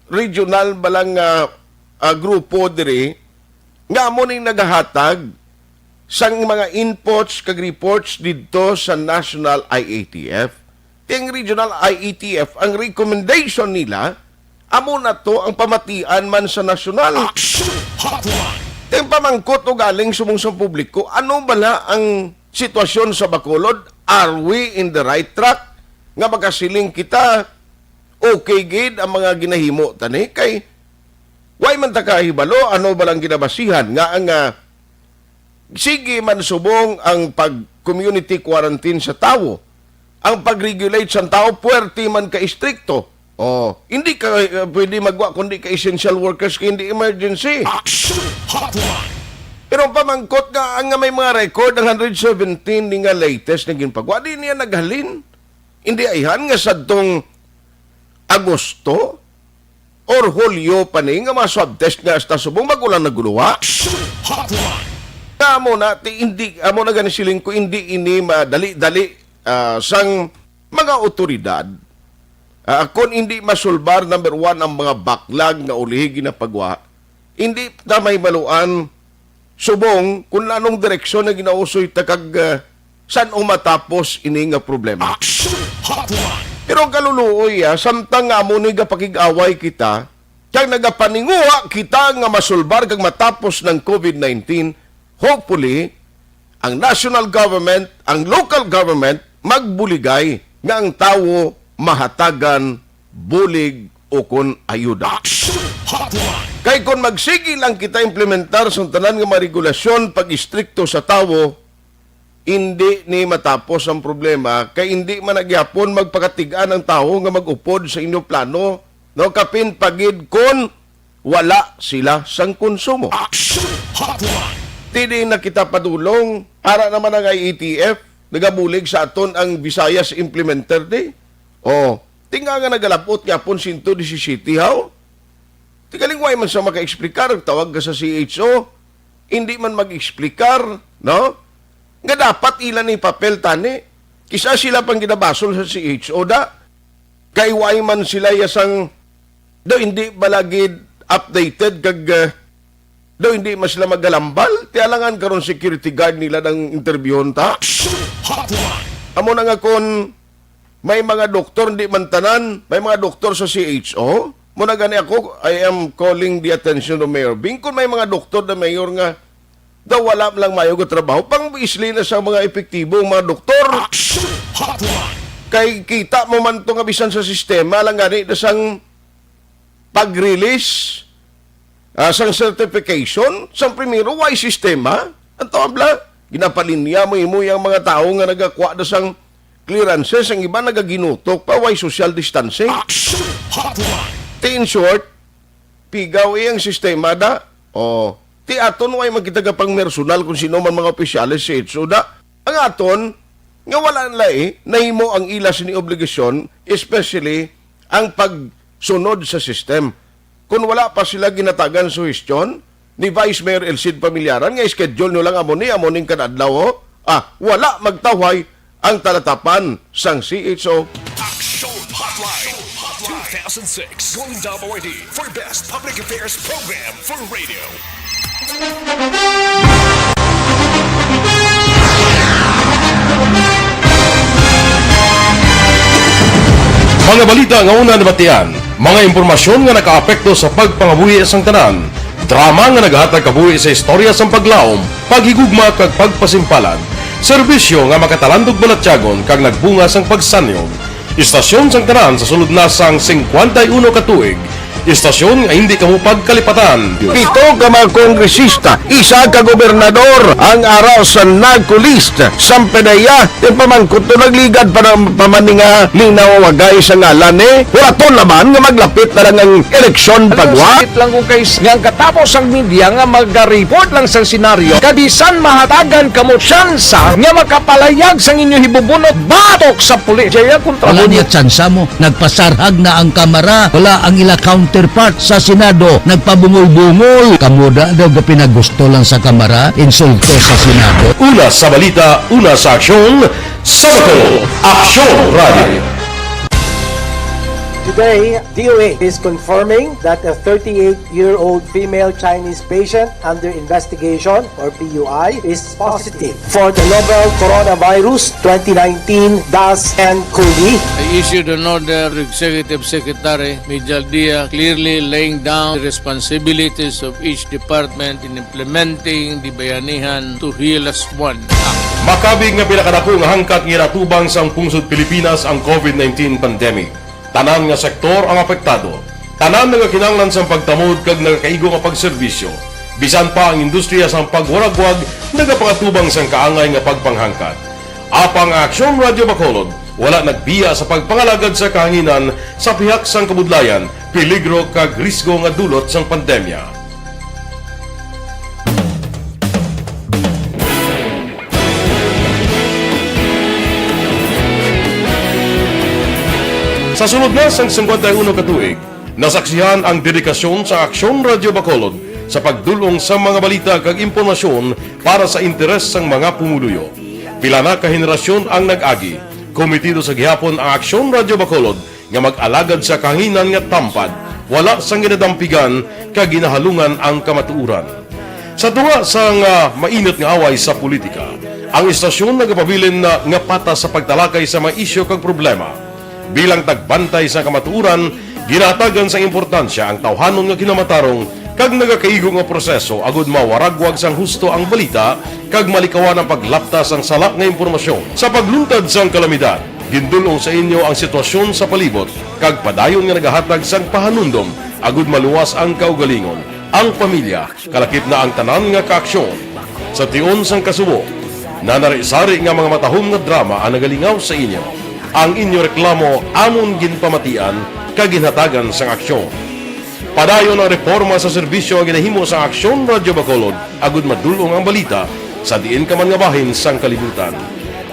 regional ba lang, uh, uh, grupo diri nga amo ning nagahatag sang mga inputs kag reports didto sa National I A T F. Ting regional I A T F, ang recommendation nila, amo na to ang pamatian man sa nasyonal. Action Hotline. Ting pamangkot o galing sumong sa publiko, ano bala ang sitwasyon sa Bacolod? Are we in the right track? Nga magasiling kita, okay gid ang mga ginahimo tani kay way man ta kahibalo ano ba lang ginabasihan nga ang, ah, Sige man subong ang pag-community quarantine sa tawo, ang pag-regulate sang tawo puwerte man ka istrikto. Oh, hindi ka, uh, pwede magwa kundi ka essential workers kay hindi emergency. Action Hotline. Pero ang pamangkot nga, ang nga may mga record ang hundred seventeen ni nga latest na ginpagwa, di niya naghalin. Hindi ayhan nga sadtong Agosto or Hulyo pa ni nga mga swab test nga hasta subong bago lang naguluha. Action Hotline. Nga amo na, ti, hindi, amo na gani siling ko, hindi ini madali-dali, ah, sang mga otoridad. Ah, kung hindi masulbar, number one, ang mga backlog nga ulihi ginapagwa, hindi ta mahibaluan subong kung anong direksyon na ginausoy ta kag, ah, san o matapos ini nga problema. Action Hotline. Pero ang kaluluoy, ah, samtang nga amo ni gapakig-away kita, kag nagapaninguha kita nga masulbar kag matapos ng covid nineteen, hopefully, ang national government, ang local government, magbuligay nga ang tawo mahatagan bulig o kon ayuda. Action Hotline. Kay kon magsigi lang kita implementar sang tanan nga mga regulasyon pag-istrikto sa tawo, hindi ni matapos ang problema, kay hindi man na gihapon magpakatig-an ang tawo nga mag-upod sa inyo plano, no, kapin pa gid kon wala sila sang konsumo. Action Hotline. Ti di na kita padulong, ara naman ang I A T F, nagabulig sa aton ang Visayas Implementer Day. Oh, tinga nga nagalabot gihapon sento disisiyete, haw? Ti galing, way man sa maka-explicar, tawag ka sa C H O, hindi man mag-explicar, no? Nga dapat ila ni papel tani. Kisa sila pang ginabasol sa C H O da. Kay way man sila yasang, do hindi ba lagi updated kag, eh, do hindi man sila magalambal? Ti alangan karon security guard nila nang interviewon ta. Action Hotline. Amo na nga kon may mga doktor, hindi man tanan, may mga doktor sa C H O. Mo na gani ako, I am calling the attention of Mayor Bing. Kung may mga doktor na mayor nga daw wala lang mayo nga trabaho, pang isli na sa mga epektibong mga doktor. Action Hotline. Kay kita mo man to nga bisan sa sistema lang gani na sang pag-release, ah, sang certification, sang primero, way sistema. Ang tawag bla, ginapalinya mo, imo yang mga tawo nga nagakuha na sang clearances, ang iba nagaginutok pa, way social distancing. Action Hotline. Ti in short, pigaw iyang sistema da. O, ti aton way magkita ka pang personal kung sino man mga opisyales sa C H O da. Ang aton, nga wala nila eh, nahimo ang ila sini obligasyon, especially ang pagsunod sa system. Kung wala pa sila ginatagan suhestyon ni Vice Mayor El Cid Pamillaran nga schedule nyo lang amo ni, amo ning kadadlaw, ho? Ah, wala magtawhay ang talatapan sang C H O. Action Hotline two thousand six Golden Dome Awardee for Best Public Affairs Program for Radio. Mga balita nga una nabatian, mga impormasyon nga nakaapekto sa pagpangabuhi sang tanan, drama nga nagahatag kabuhi sa istorya sang paglaom, paghigugma kag pagpasimpalan, serbisyo nga makatalandog balatyagon kag nagbunga sang pagsanyog. Istasyon sang tanan sa sulod na sang singkwenta y uno ka tuig. Istasyon nga hindi kamo pagkalipatan. Pito ka mga kongresista, isa ka gobernador ang ara sa NARCO list. Sampanaya, ti pamangkot to, nagligad pa na, pa man ni nga linawagay sa ngalan ni. Hulaton naman nga maglapit na lang ang eleksyon. Alam mo, pagwa. Sakit lang kung kay s-, nga ang katapos ang media nga mag-report lang sa senaryo, kabisan mahatagan kamo tsansa nga makapalayag sang inyo hibubunot batok sa pulis. Jaya kontra. Wala mo niya tsansa mo. Nagpasarhag na ang Kamara. Wala ang ila counterpart sa Senado. Nagpabungol-bungol. Kamo da daw ga pinagusto lang sa Kamara, insulto sa Senado. Una sa balita, una sa aksyon, sa Bato, Aksyon Radio. Today, D O A is confirming that a thirty-eight-year-old female Chinese patient under investigation, or P U I, is positive for the novel Coronavirus twenty nineteen dash nCoV. I issued an order to Executive Secretary Mijal Dia, clearly laying down the responsibilities of each department in implementing the Bayanihan to Heal Us One Act. Makabig nga pinakadako nga hangkat nga ginatubang sang pungsod Pilipinas ang covid nineteen pandemic. Tanan nga sektor ang apektado. Tanan nagakinahanglan sang pagtamod kag nagakaigo nga pagserbisyo. Bisan pa ang industriya sang pagwaragwag nagapangatubang sang kaangay nga pagpanghangkat. Apang ang Aksyon Radyo Bacolod wala nagbiya sa pagpangalagad sa kahanginan sa pihak sang kabudlayan, peligro kag risgo nga dulot sang pandemya. Sa sulod na sang singkwenta y uno ka tuig, nasaksihan ang dedikasyon sa Aksyon Radyo Bacolod sa pagdul-ong sa mga balita kag impormasyon para sa interes sang mga pumuluyo. Pila na ka henerasyon ang nag-agi. Komitido sa gihapon ang Aksyon Radyo Bacolod nga mag-alagad sa kahanginan nga tampad, wala sang ginadampigan kag ginahalungan ang kamatuoran. Sa tunga sang, ah, mainit nga away sa politika, ang istasyon nagapabilin na nga patas sa pagtalakay sa mga isyu kag problema. Bilang tagbantay sa kamatuoran, ginahatagan sang importansya ang tawhanon nga kinamatarong kag nagakaigo nga proseso agud mawaragwag sang husto ang balita kag malikawan ang paglapta sang sala nga impormasyon. Sa pagluntad sang kalamidad, gindul-ong sa inyo ang sitwasyon sa palibot kag padayon nga nagahatag sang pahanumdom agud maluwas ang kaugalingon, ang pamilya, kalakip na ang tanan nga kaaksyon. Sa tion sang kasubo, nanari-sari nga mga matahom nga drama ang nagalingaw sa inyo. Ang inyo reklamo amon ginpamatian kag ginhatagan sang aksyon. Padayon ang reporma sa serbisyo nga ginahimo sa Aksyon Radyo Bacolod agud madul-ong ang balita sa diin ka man nga bahin sang kalibutan.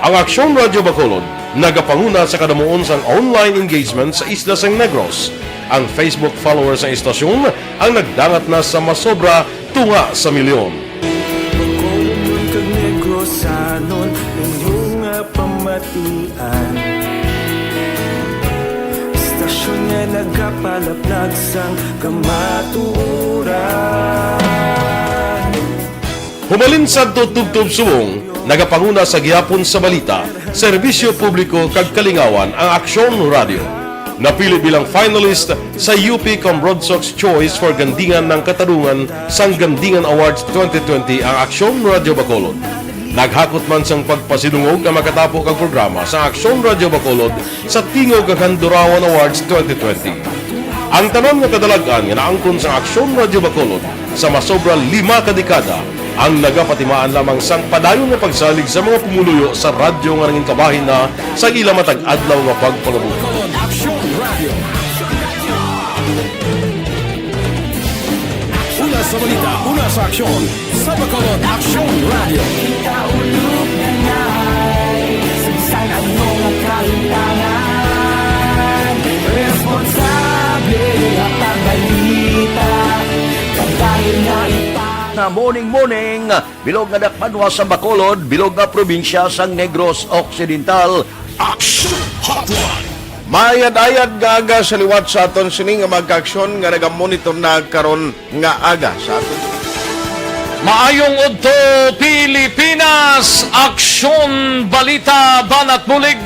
Ang Aksyon Radyo Bacolod nagapanguna sa kadamuon sang online engagement sa isla sang Negros. Ang Facebook followers sang istasyon ang nagdangat na sa masobra tunga sa milyon. Bacolodnon kag Negrosanon, inyo nga pamatian. Istasyon nga nagapalaplag sang kamatuoran. Humalin sadto tubtob subong, nagapanguna sa gihapon sa balita, serbisyo publiko kag kalingawan ang Aksyon Radyo. Napili bilang finalist sa U P Cambronsox Choice for Gandingan ng Katarungan sang Gandingan Awards twenty twenty ang Aksyon Radyo Bacolod. Naghakot man sang pagpasidungog nga makatapo kag programa sa Aksyon Radyo Bacolod sa Tingog kag Handurawan Awards twenty twenty. Ang tanan nga kadalag-an nga naangkon sa Aksyon Radyo Bacolod sa masobra lima ka dekada ang nagapatimaan lamang sang padayon nga pagsalig sa mga pumuluyo sa radyo nga nangin kabahin na sa ila matag adlaw nga pagpangabuhi. Aksyon Radyo. Una sa balita, una sa aksyon, sa Bacolod Aksyon Radyo. Kita ulog na na'y sagsag ang mga kalimtangan. Responsable nga pagbalita, pagdayon na ipa- Na morning, morning, bilog nga dakbanwa sa Bacolod, bilog nga probinsya sang Negros Occidental. Action Hotline. Maayad-ayad nga aga sa liwat sa aton sini nga mga kaaksyon nga nagamonitor na karon nga aga sa aton. Maayong udto, Pilipinas! Aksyon, balita, banat bulig.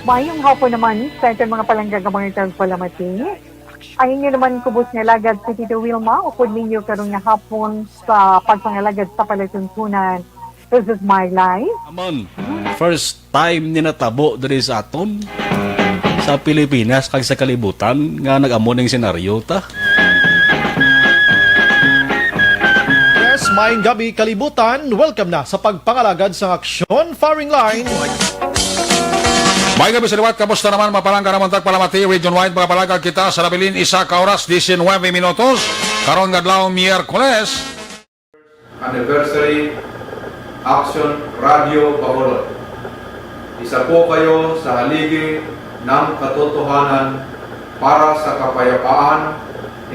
Maayong hapon naman sa aton mga palangga nga mga tagpalamati. Ang inyo naman kubos nga alagad si Tito Wilma, upod ninyo karon nga hapon sa pagpangalagad sa palatuntunan. This is my life. Amon, first time ni natabo diri sa aton, sa Pilipinas, kag sa kalibutan, nga nag-amo ning senaryo ta. Yes, maayong gabi, kalibutan. Welcome na sa pagpangalagad sang aksyon firing line. Maayong gabi sa liwat. Kamusta naman, mga palangga namon tagpalamati? Region wide, mga palangga, kita sa nabilin isa ka oras, diecinueve minutos. Karon nga adlaw, Miyerkules. Anniversary, Action Radio Bacolod. Isa po kayo sa haligi ng katotohanan para sa kapayapaan,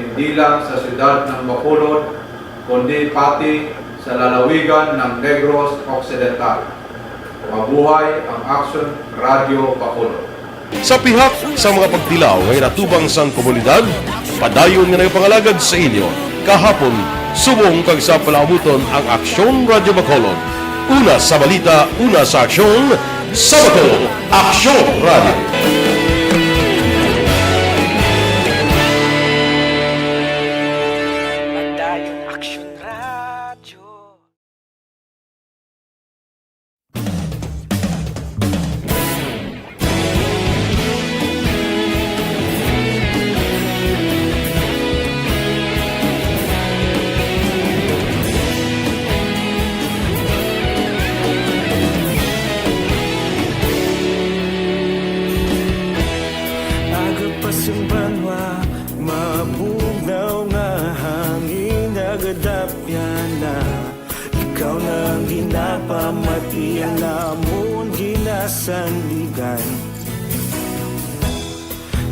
hindi lang sa siyudad ng Bacolod, kundi pati sa lalawigan ng Negros Occidental. Mabuhay ang Action Radio Bacolod. Sa pihak sa mga pagtilaw nga ginatubang sang komunidad, padayon nga nagapangalagad sa inyo kahapon, subong kag sa palaabuton ang Aksyon Radyo Bacolod. Una sa balita, una sa aksyon, sa Bacolod, Aksyon Radyo. Padayon Aksyon Radyo. Yana, ikaw na ang ginapamatian namon ginasandigan.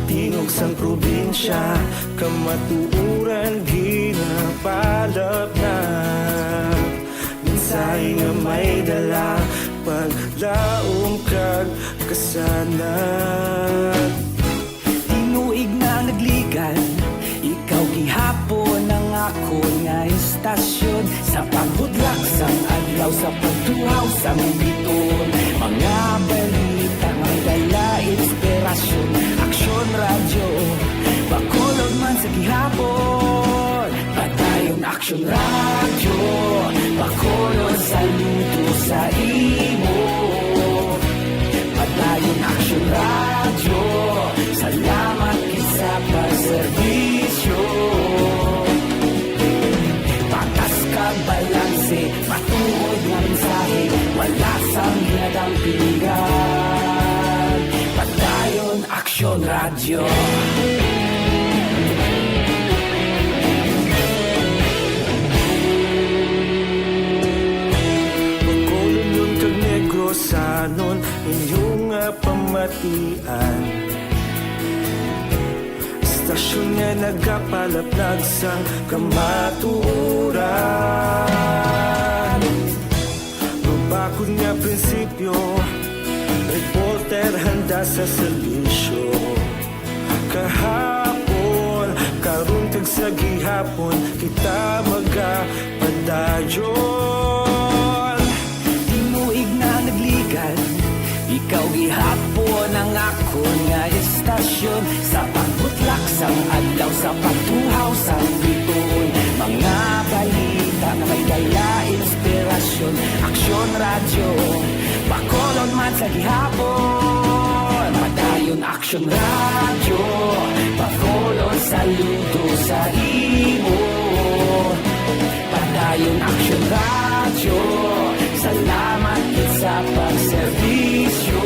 Tingog sang probinsya, kamatuoran ginapalapnag. Mensahe nga may dala, paglaom kag kasanag. Tinuig na nagligan, ikaw gihapon ang akon nga istasyon. Sa pagbudlak sang adlaw, sa pagtuhaw sang bituon, mga balita may dala inspirasyon. Aksyon Radyo, Bacolod man sa gihapon. Padayon Aksyon Radyo, Bacolod, saludo sa imo. Padayon Aksyon Radyo, salamat gid sa pagserbisyo. Patas kag balanse, matuod nga mensahe, wala sang ginadampingan. Padayon Aksyon Radyo. Bacolodnon kag Negrosanon, inyo nga pamatian. Istasyon nga nagapalapnag sang kamatuoran. Mabakod nga prinsipyo, reporter handa sa serbisyo. Kahapon, karon kag sa gihapon, kita magapadayon. Tinuig na nagligan, ikaw gihapon ang akon nga istasyon. Sa pagbutlak sang adlaw, sa pagtuhaw sang bituon, mga balita nga may dala inspirasyon. Aksyon Radyo, Bacolod man sa gihapon. Padayon Aksyon Radyo, Bacolod, saludo sa imo. Padayon Aksyon Radyo, salamat gid sa pagserbisyo.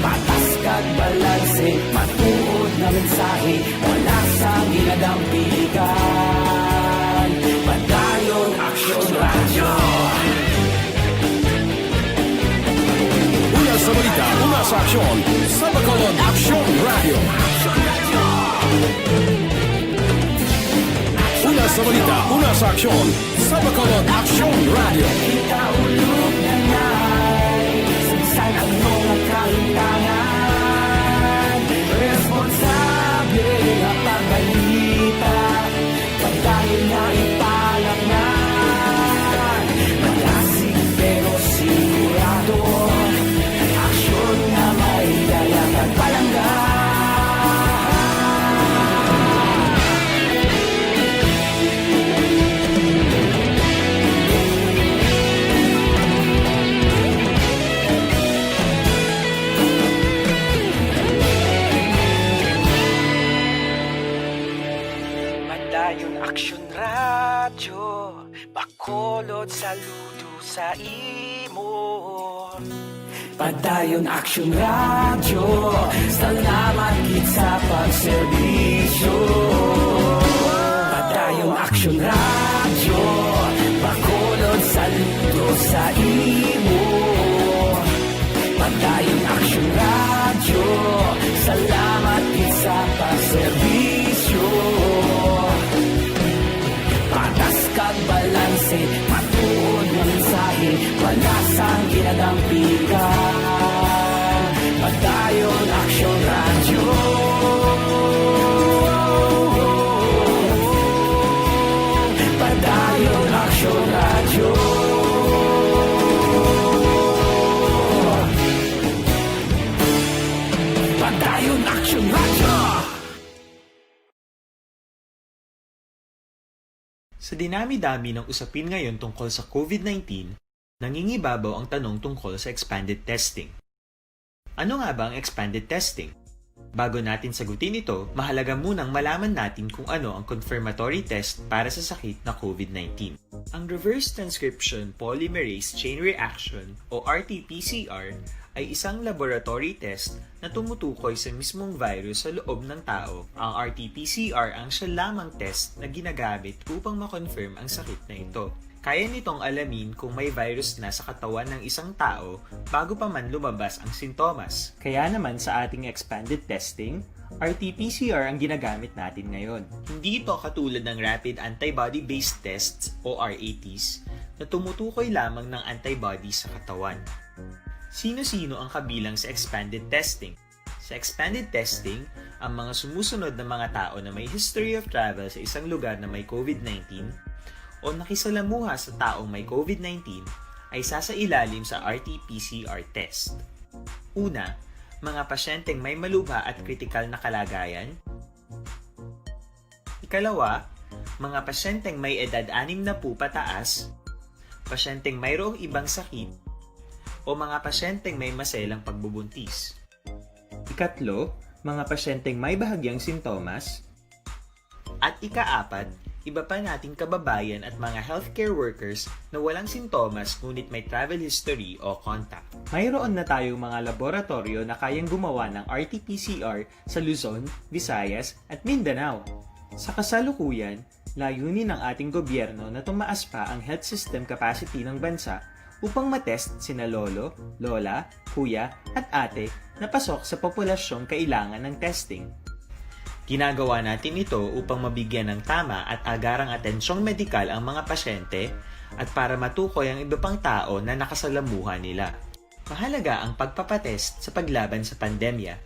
Patas kag balanse, matuod nga mensahe, wala sang ginadampigan. Padayon Aksyon Radyo. Una sa balita, una sa aksyon, sa Bacolod Aksyon Radyo. Una sa balita, una sa aksyon, sa Bacolod Aksyon Radyo. Kita ulog na nay, sa bisan ano nga kahimtangan, responsable nga pagbalita. Padayon nga ipalapngan, malasig pero sigurado. Aksyon nga may dala kag palangga. Padayon Aksyon Radyo, Bacolod, saludo sa imo. Padayon Aksyon Radyo, salamat gid sa pagserbisyo. Padayon Aksyon Radyo, Bacolod, saludo sa imo. Padayon Aksyon Radyo, salamat gid sa pagserbisyo. Patas kag balanse, matuod nga mensahe, wala sang ginadampigan. Padayon Aksyon Radyo. Padayon Aksyon Radyo. Padayon Aksyon Radyo. Sa dinami-dami ng usapin ngayon tungkol sa COVID nineteen, nangingibabaw ang tanong tungkol sa expanded testing. Ano nga ba ang expanded testing? Bago natin sagutin ito, mahalaga munang malaman natin kung ano ang confirmatory test para sa sakit na COVID nineteen. Ang reverse transcription polymerase chain reaction o R T P C R ay isang laboratory test na tumutukoy sa mismong virus sa loob ng tao. Ang R T P C R ang siya lamang test na ginagamit upang ma-confirm ang sakit na ito. Kaya nitong alamin kung may virus na sa katawan ng isang tao bago pa man lumabas ang sintomas. Kaya naman sa ating expanded testing, R T P C R ang ginagamit natin ngayon. Hindi ito katulad ng rapid antibody-based tests o R A Ts na tumutukoy lamang ng antibody sa katawan. Sino-sino ang kabilang sa expanded testing? Sa expanded testing, ang mga sumusunod na mga tao na may history of travel sa isang lugar na may COVID nineteen o nakisalamuha sa taong may COVID nineteen ay sasailalim sa R T P C R test. Una, mga pasyenteng may malubha at kritikal na kalagayan. Ikalawa, mga pasyenteng may edad anim na po pataas, pasyenteng mayroong ibang sakit, o mga pasyenteng may maselang pagbubuntis. Ikatlo, mga pasyenteng may bahagyang sintomas. At ikaapat, iba pa nating kababayan at mga healthcare workers na walang sintomas ngunit may travel history o contact. Mayroon na tayong mga laboratoryo na kayang gumawa ng R T P C R sa Luzon, Visayas, at Mindanao. Sa kasalukuyan, layunin ng ating gobyerno na tumaas pa ang health system capacity ng bansa upang matest sina lolo, lola, kuya, at ate na pasok sa populasyong kailangan ng testing. Ginagawa natin ito upang mabigyan ng tama at agarang atensyong medikal ang mga pasyente at para matukoy ang iba pang tao na nakasalamuha nila. Mahalaga ang pagpapatest sa paglaban sa pandemya,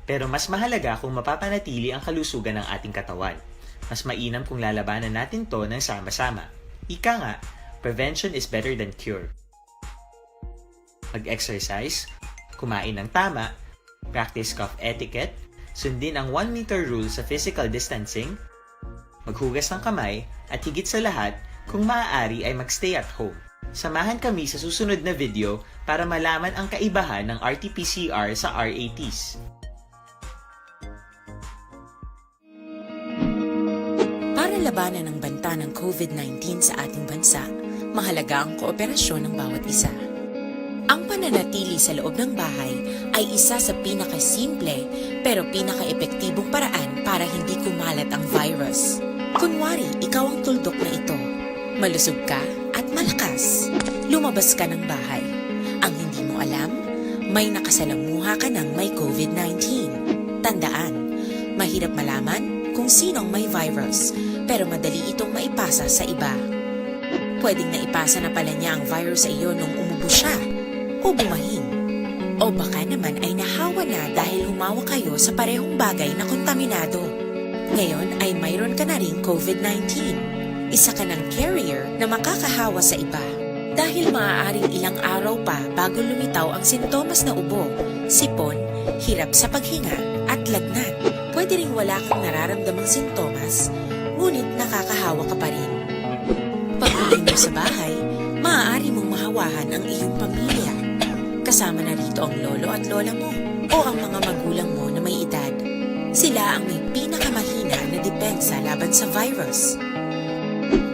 pero mas mahalaga kung mapapanatili ang kalusugan ng ating katawan. Mas mainam kung lalabanan natin 'to ng sama-sama. Ika nga, prevention is better than cure. Mag-exercise, kumain ng tama, practice cough etiquette, sundin ang one meter rule sa physical distancing, maghugas ng kamay, at higit sa lahat, kung maaari ay mag-stay at home. Samahan kami sa susunod na video para malaman ang kaibahan ng R T P C R sa R A Ts. Para labanan ang banta ng COVID nineteen sa ating bansa, mahalaga ang kooperasyon ng bawat isa. Ang pananatili sa loob ng bahay ay isa sa pinakasimple pero pinakaepektibong paraan para hindi kumalat ang virus. Kunwari, ikaw ang tuldok na ito. Malusog ka at malakas. Lumabas ka ng bahay. Ang hindi mo alam, may nakasalamuha ka ng may COVID nineteen. Tandaan, mahirap malaman kung sino ang may virus, pero madali itong maipasa sa iba. Pwedeng naipasa na pala niya ang virus sa iyo nung umubo siya o bumahin. O baka naman ay nahawa na dahil humawak kayo sa parehong bagay na kontaminado. Ngayon ay mayroon ka na ring COVID nineteen. Isa ka ng carrier na makakahawa sa iba. Dahil maaaring ilang araw pa bago lumitaw ang sintomas na ubo, sipon, hirap sa paghinga, at lagnat. Pwede ring wala kang nararamdamang sintomas, ngunit nakakahawa ka pa rin. Pag-uwi mo sa bahay, maaari mong mahawahan ang iyong pamilya. Kasama na rito ang lolo at lola mo o ang mga magulang mo na may edad. Sila ang may pinakamahina na depensa laban sa virus.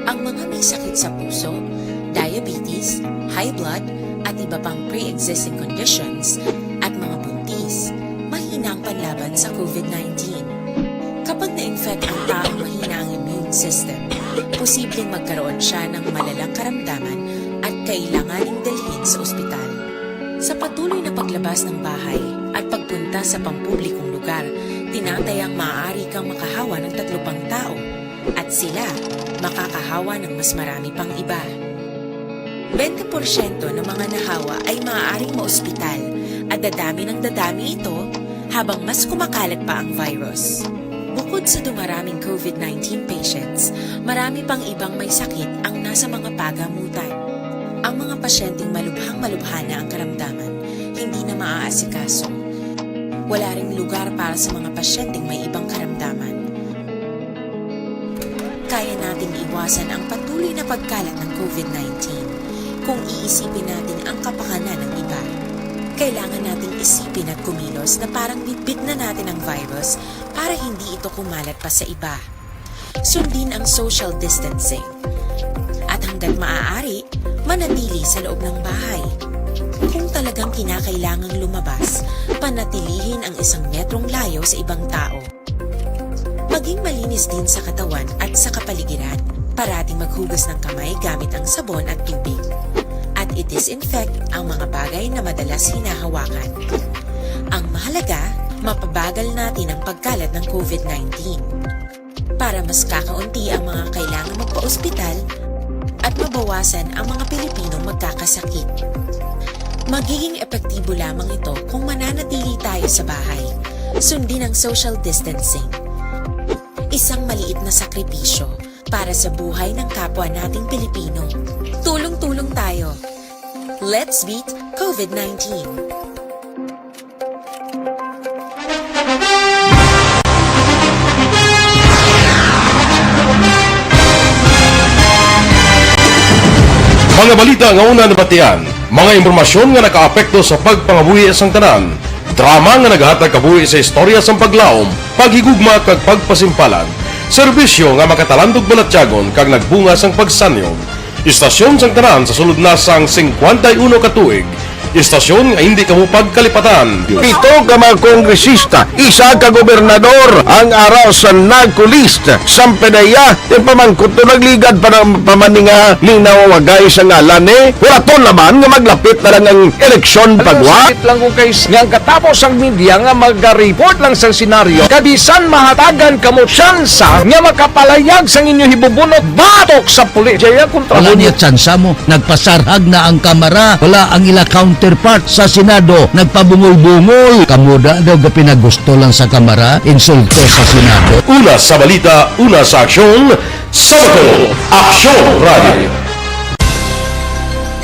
Ang mga may sakit sa puso, diabetes, high blood, at iba pang pre-existing conditions, at mga buntis, mahina ang panlaban sa COVID nineteen. Kapag na-infect ang taong mahina ang immune system, posibleng magkaroon siya ng malalang karamdaman at kailanganing dalhin sa ospital. Sa patuloy na paglabas ng bahay at pagpunta sa pampublikong lugar, tinatayang maaari kang makahawa ng tatlo pang tao at sila makakahawa ng mas marami pang iba. Bente porsyento ng mga nahawa ay maaaring maospital at dadami ng dadami ito habang mas kumakalat pa ang virus. Bukod sa dumaraming COVID nineteen patients, marami pang ibang may sakit ang nasa mga pagamutan. Ang mga pasyenteng malubhang-malubha na ang karamdaman, hindi na maaasikaso. Wala ring lugar para sa mga pasyenteng may ibang karamdaman. Kaya nating iwasan ang patuloy na pagkalat ng COVID nineteen kung iisipin natin ang kapakanan ng iba. Kailangan nating isipin at kumilos na parang bitbit na natin ang virus para hindi ito kumalat pa sa iba. Sundin ang social distancing. At hanggat maaari, manatili sa loob ng bahay. Kung talagang kinakailangang lumabas, panatilihin ang isang metrong layo sa ibang tao. Maging malinis din sa katawan at sa kapaligiran. Parating maghugas ng kamay gamit ang sabon at tubig. At i-disinfect ang mga bagay na madalas hinahawakan. Ang mahalaga, mapabagal natin ang pagkalat ng covid nineteen. Para mas kakaunti ang mga kailangang magpa-ospital at mabawasan ang mga Pilipinong magkakasakit. Magiging epektibo lamang ito kung mananatili tayo sa bahay. Sundin ang social distancing. Isang maliit na sakripisyo para sa buhay ng kapwa nating Pilipino. Tulong-tulong tayo. Let's beat covid nineteen. Mga balita nga una nabatian, mga impormasyon nga nakaapekto sa pagpangabuhi sang tanan, drama nga nagahatag kabuhi sa istorya sang paglaom, paghigugma kag pagpasimpalan, serbisyo nga makatalandog balatyagon kag nagbunga sang pagsanyog. Istasyon sang tanan sa sulod na sang singkwenta y uno ka tuig, istasyon nga hindi kamo pagkalipatan. Pito ka mga kongresista, isa ka gobernador ang ara sa NAGCO list. Sampedeya, yung pamangkot to nagligad pa ng pamaninga, minaw wagay sa ngalan eh. Wala to naman nga maglapit na lang ang eleksyon pagwa. Sakit lang kung kay nga ang katapos ang media nga magareport lang sa senaryo, kabisan mahatagan kamo tsansa nga makapalayag sang inyo hibubunot batok sa pulis. Jaya kontra Wala mo niya tsansa mo. Nagpasarhag na ang Kamara. Wala ang ila counterpart sa Senado. Nagpabungol-bungol. Kamo da daw gapinagusto lang sa Kamara. Insulto sa Senado. Una sa balita, una sa aksyon, sa Bato, Aksyon Radio.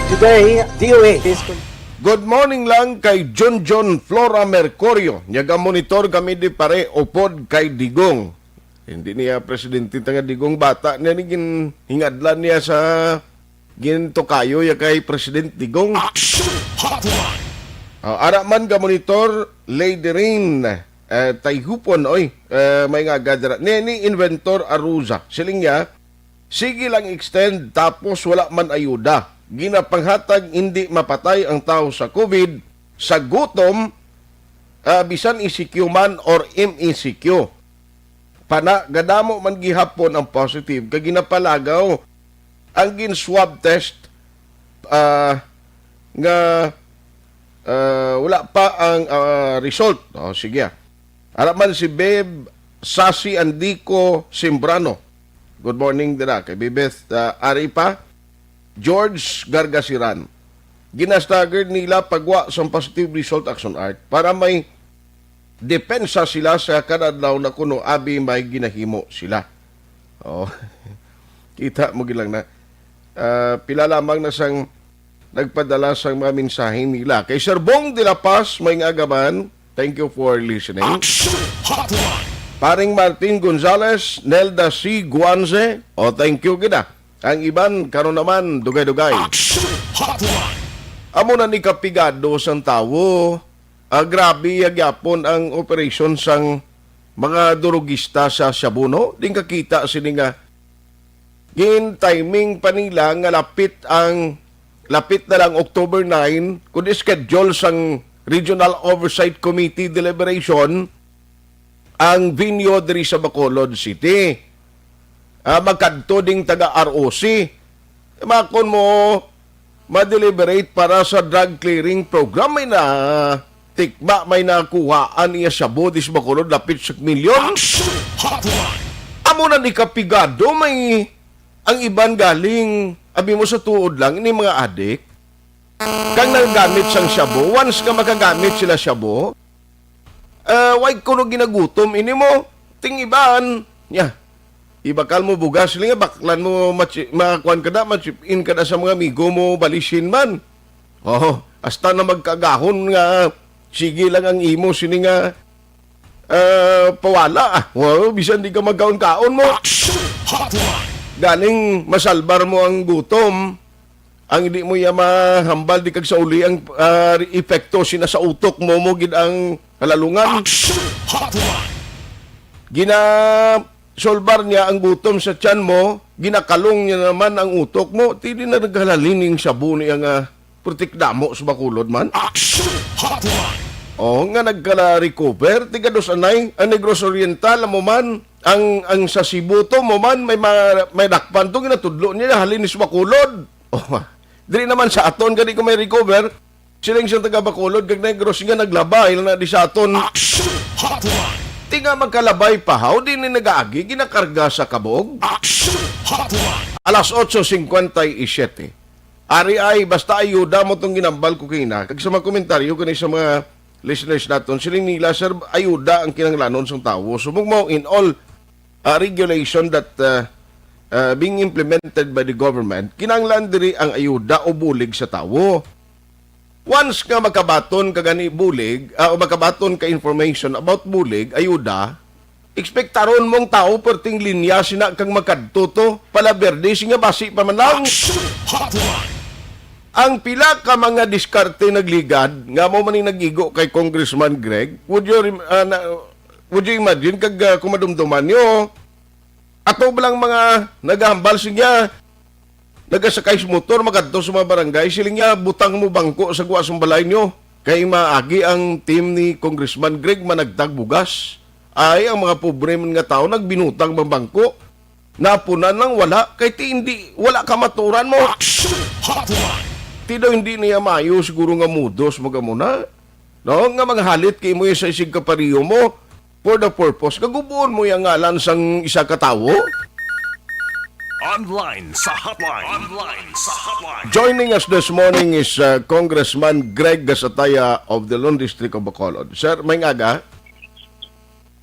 Today, D O A is con- Good morning lang kay Junjun Flora Mercurio. Nyaga monitor kami di pare upod kay Digong. Hindi niya presidente ta nga Digong, bata niya ni ginhingadlan niya sa gintukayo ya kay President Digong. Action Hotline. Ah, ara man ga monitor Lady Rain, eh, Tayhupon, oy, eh, may nga gadra. Ni, ni Inventor Aruza, siling niya, sige lang extend tapos wala man ayuda. Ginapanghatag hindi mapatay ang tao sa covid, sa gutom, ah, bisan E C Q man or M E C Q. Pana, gadamo man gihapon ang positive kag ginapalagaw ang gin-swab test, ah, nga, ah, wala pa ang, ah, result. O, sige, ah. Ara man si Beb Sasi Andico Simbrano. Good morning dira kay Bebeth, ah, ari pa. George Gargasiran. Ginastagger nila pagwa sang positive result, Action Art, para may depensa sila sa kada adlaw na kuno abi may ginahimo sila. Oh. Kita mo gid lang na, ah, pila lamang na sang nagpadala sang mga mensahe nila. Kay Sir Bong de la Paz, may nga agaman, thank you for listening. Action Hotline. Paring Martin Gonzales, Nelda C. Guanze, o, thank you gid, ah. Ang iban, karon naman, dugay-dugay. Action Hotline. Amo na ni kapigado sang tawo. Ah, grabe ya gyapon ang operasyon sang mga durugista sa Shabu, no? Di kakita sini nga gin-timing pa nila nga lapit ang, lapit na lang October nine, kun schedule sang Regional Oversight Committee deliberation ang venue diri sa Bacolod City. Ah, magkadto ding taga R O C. Makon mo ma-deliberate para sa drug clearing program, may na tikma, may nakuhaan niya shabu dis Bacolod, lapit sa milyon. Action Hotline. Amo na ni kapigado, may ang iban galing, abi mo sa tuod lang, ini mga adik. Kang nagagamit sang shabu, once nga makagamit sila shabu, ah, way kuno ginagutom ini mo, ting iban, nya. Ibakal mo bugas, linga baklan mo, machi-, makuan ka na, ma-chip in ka na sa mga amigo mo, balisin man. Oh, hasta na magkagahon nga, sige lang ang imo, sini nga, ah, pawala, ah. Wow, bisan di ka magkaon-kaon mo. Action Hotline. Galing masalbar mo ang gutom, ang hindi mo iya mahambal di kag sa uli ang, ah, epekto sina sa utok mo, mo gid ang kalalungan. Action Hotline. Gina-solbar niya ang gutom sa tiyan mo, ginakalong niya naman ang utok mo, ti di na naghalalining shabu niya nga Pero tikdamo sa Bacolod man. Action Hotline! Oh, nga nagkala-recover, tiga dos anay, ang Negros Oriental, amo man, ang, ang sa Cebu to, mo man, may, ma, may dakpan to, ginatudlo niya, halin ni sa Bacolod. Oh, dili naman sa aton, gani ko may recover. Siling sa taga Bacolod, kag Negros nga naglaba, ila na di sa aton. Action Hotline! Ti nga magkalabay pa, haw, di ni nagaagi, ginakarga sa kabog. Action Hotline! Alas otso cincuenta y siete. Ari ay, basta ayuda mo tong ginambal ko kina. Kag sa mga komentaryo kani sa mga listeners naton, siling nila, "Sir, ayuda ang kinahanglanon sang tawo." Subong mo, in all, uh, regulation that, uh, uh, being implemented by the government, kinahanglan diri ang ayuda o bulig sa tawo. Once nga makabaton ka gani bulig, uh, o makabaton ka information about bulig, ayuda, Ekspektaron mong tawo perting linya sina kang makadto to, pala Verde, siya basi pa man lang. Action Hotline! Ang pila ka mga diskarte nagligad, nga mo man ni nagigo kay Congressman Greg, would you rem-, ah, na, would you imagine kag, ah, kung madumduman nyo, ato ba lang mga nagahambal siya, nagasakay sa motor, makadto sa mga barangay, siling niya, "Butang mo bangko sa guwa sang balay nyo." Kay maagi ang team ni Congressman Greg managtag bugas. Ay, ang mga pobre man nga tawo nagbinutang man bangko. Napunan lang wala, kay ti hindi, wala ka maturan mo. Action Hotline! Ti daw hindi niya maayo siguro nga mudos, magamuna. No? Nga manghalit kay mo sa isig kapariyo mo. For the purpose, kagubuon mo yung ngalan sang isa ka tawo? Online sa hotline. Online sa hotline. Joining us this morning is, uh, Congressman Greg Gasataya of the Lone District of Bacolod. Sir, may aga.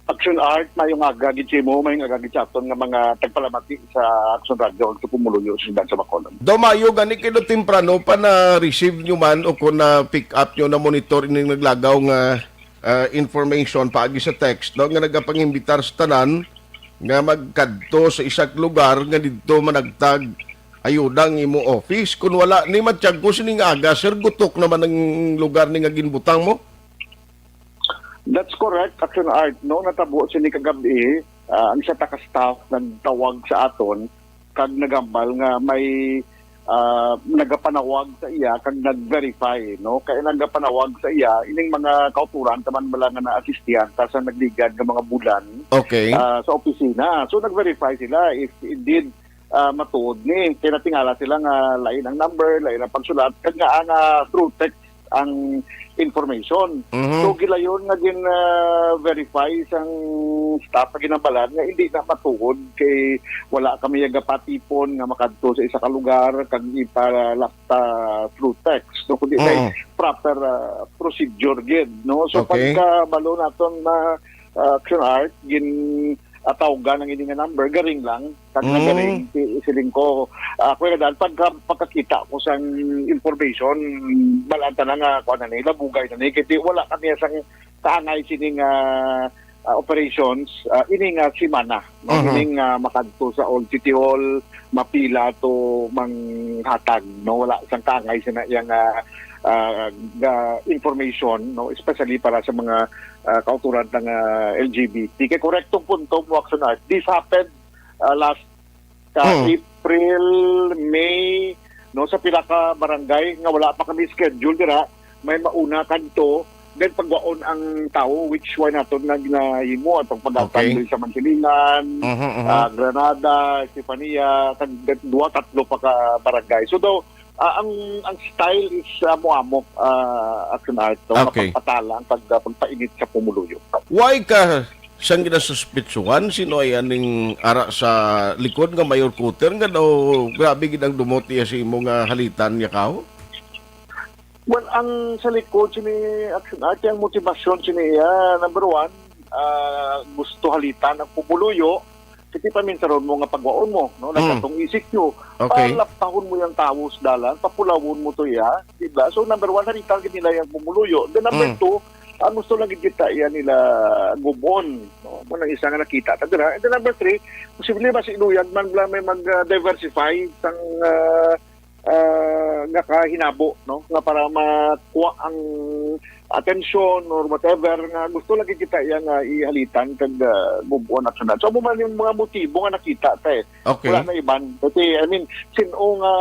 Action Art, mayong aga gid sa imo, mayong aga gid sa aton nga mga tagpalamati sa Action Radio ug sa pumuluyo sa siyudad sa Bacolod. Daw mayo gani kay daw temprano pa na-receive nyo man o kung na-pick up nyo, na-monitor ining naglagaw nga ah, information paagi sa text, no, nga nagapangimbitar sa tanan nga magkadto sa isa ka lugar nga didto managtag ayuda ang imo office. Kun wala ni matyag ko sining aga, sir, gutok naman ang lugar ni nga ginbutang mo. That's correct, Action Art, no? Natabo sini kagabi, ah, ang isa ta ka staff nagtawag sa aton kag nagambal nga may, ah, nagapanawag sa iya kag nag-verify, no? Kay nagapanawag sa iya ining mga kauturan taman bala nga naasistihan ta sa nagligad nga mga bulan, Okay. ah, sa opisina. So nag-verify sila if indeed, ah, matuod ni. Kay natingala sila nga lain ang number, lain ang pagsulat, kag nga ang, ah, through text ang information. Mhm. So, gilayon nga gin, ah, verify sang staff nga ginambalan nga hindi na matuod kay wala kami nagapatipon nga makadto sa isa ka lugar kag ipalakta through text, no? Kundi may Oo. proper, ah, procedure gid, no? So, Okay. pagkabalo naton na, ah, Action Art, gin-, ah, tawgan ang ini nga number, garing lang. Kag Mm. nagaring, si-, siling ko, ah, Kuya Daan, pagka-, pagkakita ko sang information, balaan ta na nga, kuwan na ni, labugay na ni, kasi wala kami sang kaangay sining, ah, ah, operations, ah, ini nga semana, no? Mhm. Ining, ah, makadto sa Old City Hall, mapila to manghatag, no? Wala sang kaangay sina yang, ah, ah, ga-, information, no? Especially para sa mga, ah, kauturan ng, ah, L G B T. Kay korektong punto mo, Action Art. This happened, ah, last ka Hmm. April, May, no, sa pila ka barangay nga wala pa kami schedule dira, may mauna kadto, then pagwaon ang tawo, which why naton nga ginahimo, atong pag-atang Okay. sa Mansilingan, Mhm, mhm. ah, Granada, Estefania, kag duha, tatlo pa ka barangay. So daw, ah, ang, ang style is amo-amo, ah, Action Art, no, Okay. mapagpatala ang pag-, pagpainit sa pumuluyo. Why ka sang ginasuspitsuhan, sino ay aning ara sa likod nga Mayor Cutter nga daw grabe gid ang dumot iya sa imo nga halitan niya kao? Well, ang sa likod sini Action Art, ang motivasyon sini iya, number one, ah, gusto halitan ang pumuluyo, kasi paminsaron mo nga pagwaon mo, no? Hmm. Nagkatong E C Q, Okay. palaptahon mo yung tawo sa dalan, papulawon mo to iya, di ba? So, number one, halitan gid nila yung pumuluyo. Then, number Hmm. two, ang gusto lang gid kita iya nila gubon, no? Mo nang isa nga nakita ta dira. And then number three, posible ba si Iluyag man lang may mag, ah, diversify sang, ah, ah, nga kahinabo, no? Nga para makuha ang atensyon or whatever nga gusto lagi kita iya nga ihalitan kag, ah, gubon at sunod. So, amo man yung mga motibo nga nakita ta eh. Okay. Wala na iban. Kasi, I mean, sin-o nga,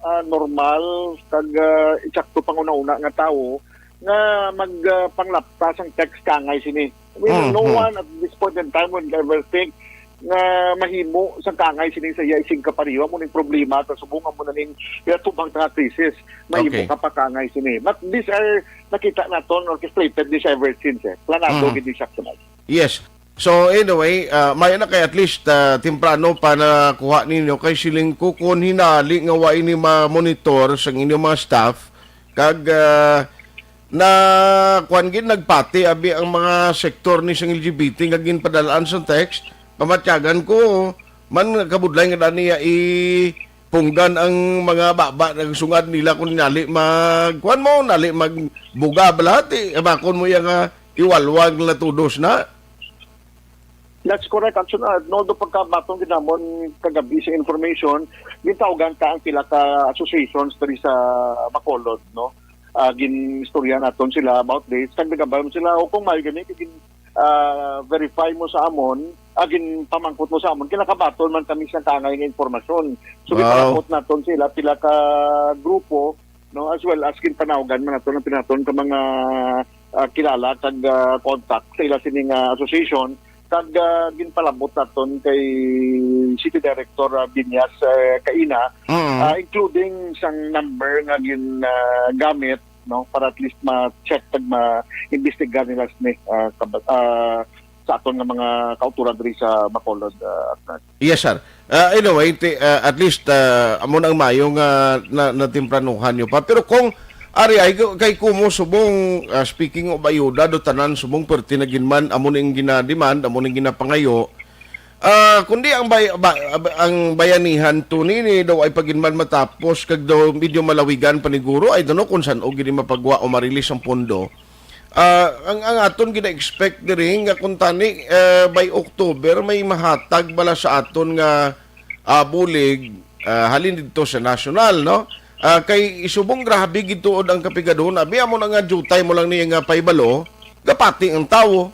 ah, normal kag, ah, eksakto panguna-una nga tawo nga mag, ah, panglapta sang text kaangay sini. I mean, no Mhm. one at this point in time would ever think nga mahimo sang kaangay sini sa iya isig kapareho. Amo ning problema ta subong amo na ning atubang ta nga krisis. Mahimo Okay. ka pa kaangay sini. But these are nakita naton, orchestrated this ever since, eh. Planado Mhm. gid ni siya, Kuya Mike. Yes. So anyway, ah, may na kay at least, ah, temprano pa nakuha ninyo kay siling ko kung hinali nga wa ini ma-monitor sang inyong mga staff kag, ah, na kuan gid nagpati abi ang mga sektor ni sang L G B T nga ginpadalaan sa text, pamatyagan ko man kabudlay nga dani iya i punggan ang mga baba nagsungad nila kung nali mag kuan mo nali magbuga bala ti amakon mo iya nga iwalwag na tudos na. That's correct, Action Art. No, do pagkabaton gid namon kagabi sa information, gintawgan ta ang pila ka associations diri sa Bacolod, no? Ah, gin-istorya naton sila about this. Kag nagabay sila, o kung may gani, gin, ah, verify mo sa amon, ah, ginpamangkot mo sa amon, kinakabaton man kami sa kangay nga impormasyon. So, Wow. Gipamangkot naton sila, pila ka grupo, no, as well as ginpanawagan man naton ang pinaton ka mga, ah, kilala kag, ah, contact sa ila sini nga association kag, ah, ginpalabot naton kay City Director, ah, Binyas, eh, kaina, Mm. ah, including sang number nga gin, ah, gamit, no, para at least ma-check kag ma-imbestigar nila sini, ah, kab-, ah, sa aton nga mga kauturan diri sa Bacolod, ah, Attorney. Yes, sir. Ah, anyway, ti-, ah, at least, ah, amo na ang mayo nga na, natempranuhan nyo pa. Pero kung ari ay kay kumo subong, ah, speaking of ayuda do tanan subong perti na ginman amo ning ginademand, amo ning ginapangayo. Ah, kundi ang bay-, ba-, ang bayanihan to nini daw ay paginman matapos kag daw medyo malawigan paniguro, I don't know kung san-o gini mapagwa o marilis ang pondo. Ah, ang, ang aton gina-expect diri nga kung tani, eh, by October may mahatag bala sa aton nga, ah, bulig, ah, halin didto sa national, no? Ah, kay isubong grabe gid tuod ang kapigadon. Abi amo na nga jutay mo lang niya nga paibalo, gapati ang tawo.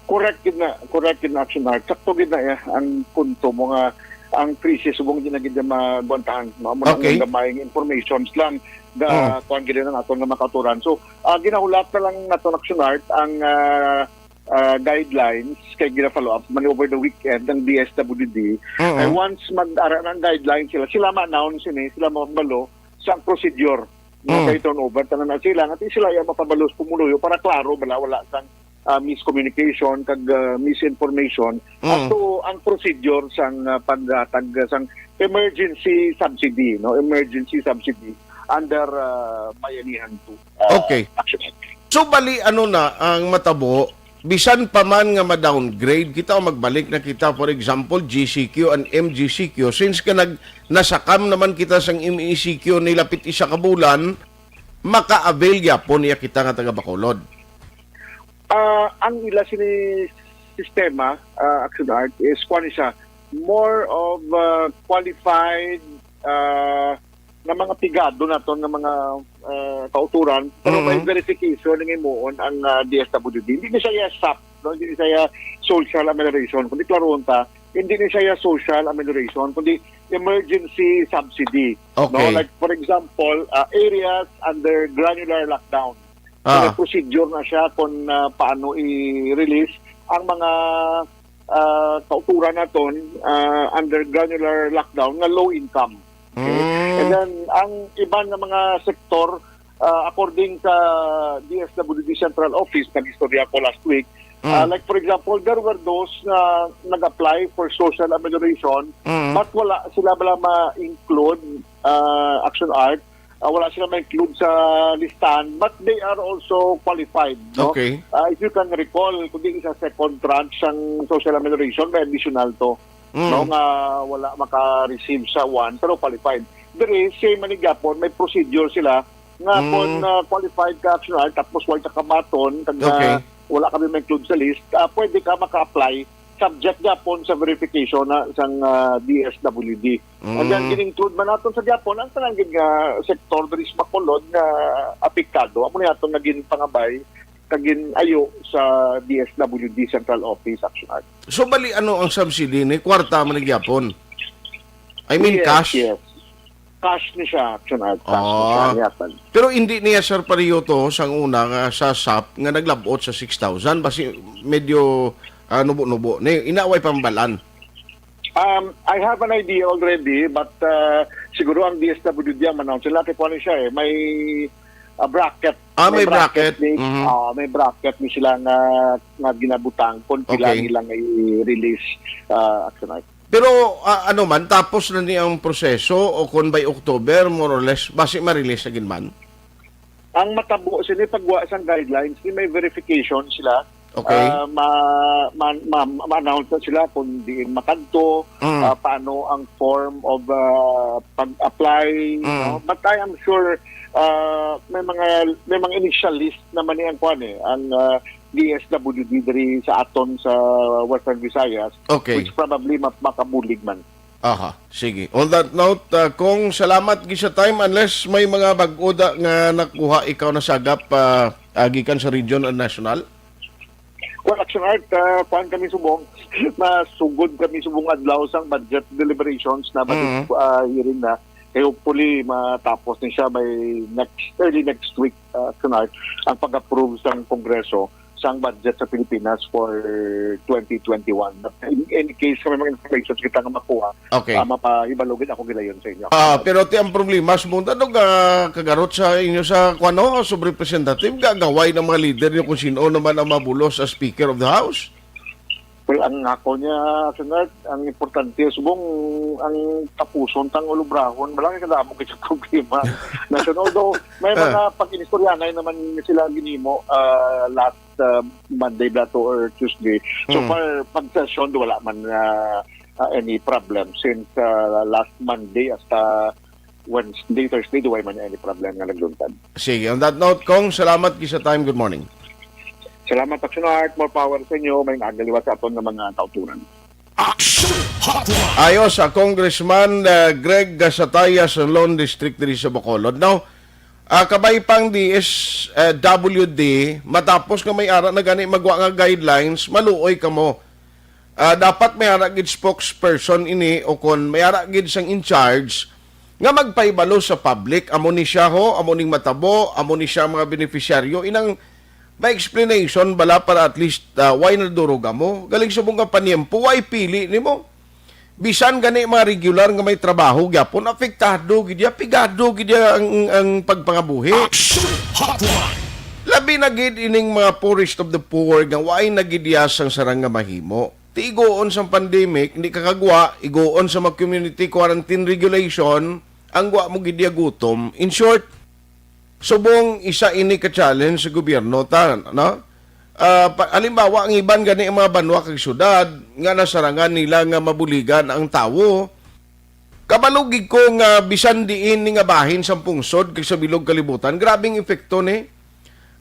Correct gid na, correct gid na, Action Art. Sakto gid na, eh, ang punto mo nga ang krisis subong di na gid magwantahan, no? Amo na Okay. Ang gamay nga informations lang ga Mm. kuan gid ang aton nga makaturan. So, ah, ginahulat na lang naton, Action Art, ang, ah, ah, guidelines kay gina-follow up man over the weekend ang D S W D. Mm. And once mag-ara na ang guidelines sila, sila ma-announce ini, sila mabalo sa procedure. No, Mm. Kay turnover tanan na sila nga sila ya mapabalo sa pumuluyo para klaro bala wala sang ah, miscommunication kag, ah, misinformation Mm. ato ang procedure sang, ah, paghatag sang emergency subsidy, no? Emergency subsidy under, ah, Bayanihan two, ah, Okay. Action Act. So, bali, ano na ang matabo? Bisan pa man nga ma-downgrade kita o magbalik na kita, for example, G C Q and M G C Q, since ka nag-, nasakam naman kita sang M E C Q ni lapit isa ka bulan, maka-avail gyapon niya kita nga taga Bacolod. Ah, ang ila sini sistema, ah, Action Art, is kuan siya, more of, ah, qualified, ah, nga mga pigado naton nga mga, ah, kauturan, pero may Mm. verification nga himuon ang, ah, D S W D. Hindi ni siya S A P, no? Hindi ni siya social amelioration, kundi klaron ta, hindi ni siya social amelioration, kundi emergency subsidy. Okay. No? Like, for example, ah, areas under granular lockdown. So, Ah. May procedure na siya kung, ah, paano i-release ang mga, ah, kauturan naton, ah, under granular lockdown nga low income. Okay? Mm. And then, ang iban nga mga sektor, ah, according sa D S W D Central Office, nag-istorya ko last week, Mm. ah, like, for example, there were those nga nag-apply for social amelioration, Mm. but wala sila bala ma-include, ah, Action Art, ah, wala sila ma-include sa listahan, but they are also qualified, no? Okay. Ah, if you can recall, kundi sa second tranche sang social amelioration, may additional to, Mm. no, nga wala maka-receive sa one, pero qualified. Diri, same man ni gyapon, may procedure sila nga Mm. kung, ah, qualified ka, Action Art, tapos wala ka kabaton, kag, Okay. ah, wala kami ma-include sa list, ah, pwede ka maka-apply subject gyapon sa verification na sang, ah, D S W D. And then, Mm. gin-include man naton sa gyapon ang tanan gid nga sektor diri sa Bacolod nga apektado. Amo ni aton naging pangabay kag gin-ayo sa D S W D Central Office, Action Art. So, bali, ano ang subsidy ni? Kwarta man ni gyapon? I mean, Yes, cash? Yes. Cash ni siya, Action Art. Cash ni siya, Ah. niya, sir. Pero hindi niya, sir, pareho to sang una nga sa sap nga naglabot sa six thousand. Basi medyo, ah, nubo-nubo. Ni, inaway pambalan. Um, I have an idea already, but, uh, siguro ang D S W D ang manaw. Sila kay kuwan siya eh, may, uh, bracket. Ah, may bracket. Ni, Mhm. Ah, may bracket ni sila nga, nga ginabutang kung pila Okay. nila nga i-release, uh, Action Art. Pero, ah, ano man, tapos na ni ang proseso o kung by October, more or less, basi ma-release na gid man? Ang matabo sini pagwa sang guidelines, ni may verification sila. Okay. Ah, ma-, ma-, ma-, ma-announce na sila kung diin makadto, Mm. ah, paano ang form of, ah, pag-apply, Mm. no? But I am sure, ah, may mga, may mga initial list naman ni ang kwan eh, ang, ah, D S W D diri sa aton sa Western Visayas, Okay. which probably ma-, makabulig man. Aha, sige. On that note, uh, Kong, salamat gid sa time, unless may mga bag-o da nga nakuha ikaw nasagap, uh, uh, gikan sa region o national? Well, Action Art, uh, kuwan kami subong, masugod kami subong adlaw sang budget deliberations na budget, Mm. uh, hearing na. Kaya hopefully, matapos ni siya by next, early next week, uh, Action Art, ang pag-approve sang Kongreso sang budget sa Pilipinas for twenty twenty-one. But in any case, kung may mga information kita nga makuha, Okay. ah, mapahibalogin ako gilayon sa inyo. Ah, pero ti ang problema, subong ta, no, ga-, kagarot sa inyo sa, kuwan, no, House of Representative, gagaway ng mga leader niyo kung sino naman ang mabulos as Speaker of the House? Well, ang ako niya, Senat, ang importante, subong ang tapuson tang ulubrahon, wala kay kadamo kay problema. National, although may Ah. mga pag-inistoryanay naman sila ginimo, ah, last, ah, Monday ba to or Tuesday. So Mm. far, pag session, wala man, ah, ah, any problem since, ah, last Monday hasta Wednesday, Thursday, di way man any problem nga nagluntad. Sige, on that note, Kong, salamat gid sa time. Good morning. Salamat, Action Art. More power sa inyo. May nga liwat sa aton nga mga kauturan. Action Hotline. Ayo sa Congressman, uh, Greg Gasataya sa Lone District diri sa Bacolod. Now, uh, kabay pang D S W D, matapos nga may ara na gani magwa nga guidelines, maluoy kamo. Ah, dapat may ara gid spokesperson ini o kon may ara gid sang in charge nga magpahibalo sa public, amo ni siya ho, amo ning matabo, amo ni siya ang mga beneficiaryo, inang may explanation bala para at least, ah, why nadurog amo. Galing sa mga panyempo, why pili nimo? Bisan gani mga regular nga may trabaho gyapon, apektado gid ya, pigado gid ya ang, ang pagpangabuhi. Action Hotline. Labi na gid ining mga poorest of the poor nga why na gid ya sang sarang nga mahimo. Ti iguon sang pandemic, hindi ka kagwa, iguon sa mga community quarantine regulation, ang gwa mo gid ya gutom. In short, subong isa ini ka challenge sa gobyerno ta, no? Ah, pa, halimbawa, ang iban gani ang mga banwa kag syudad nga nasarangan nila nga mabuligan ang tawo. Kabalo gid ko nga bisan diin ni nga bahin sang pungsod kag sa bilog kalibutan, grabing epekto ni.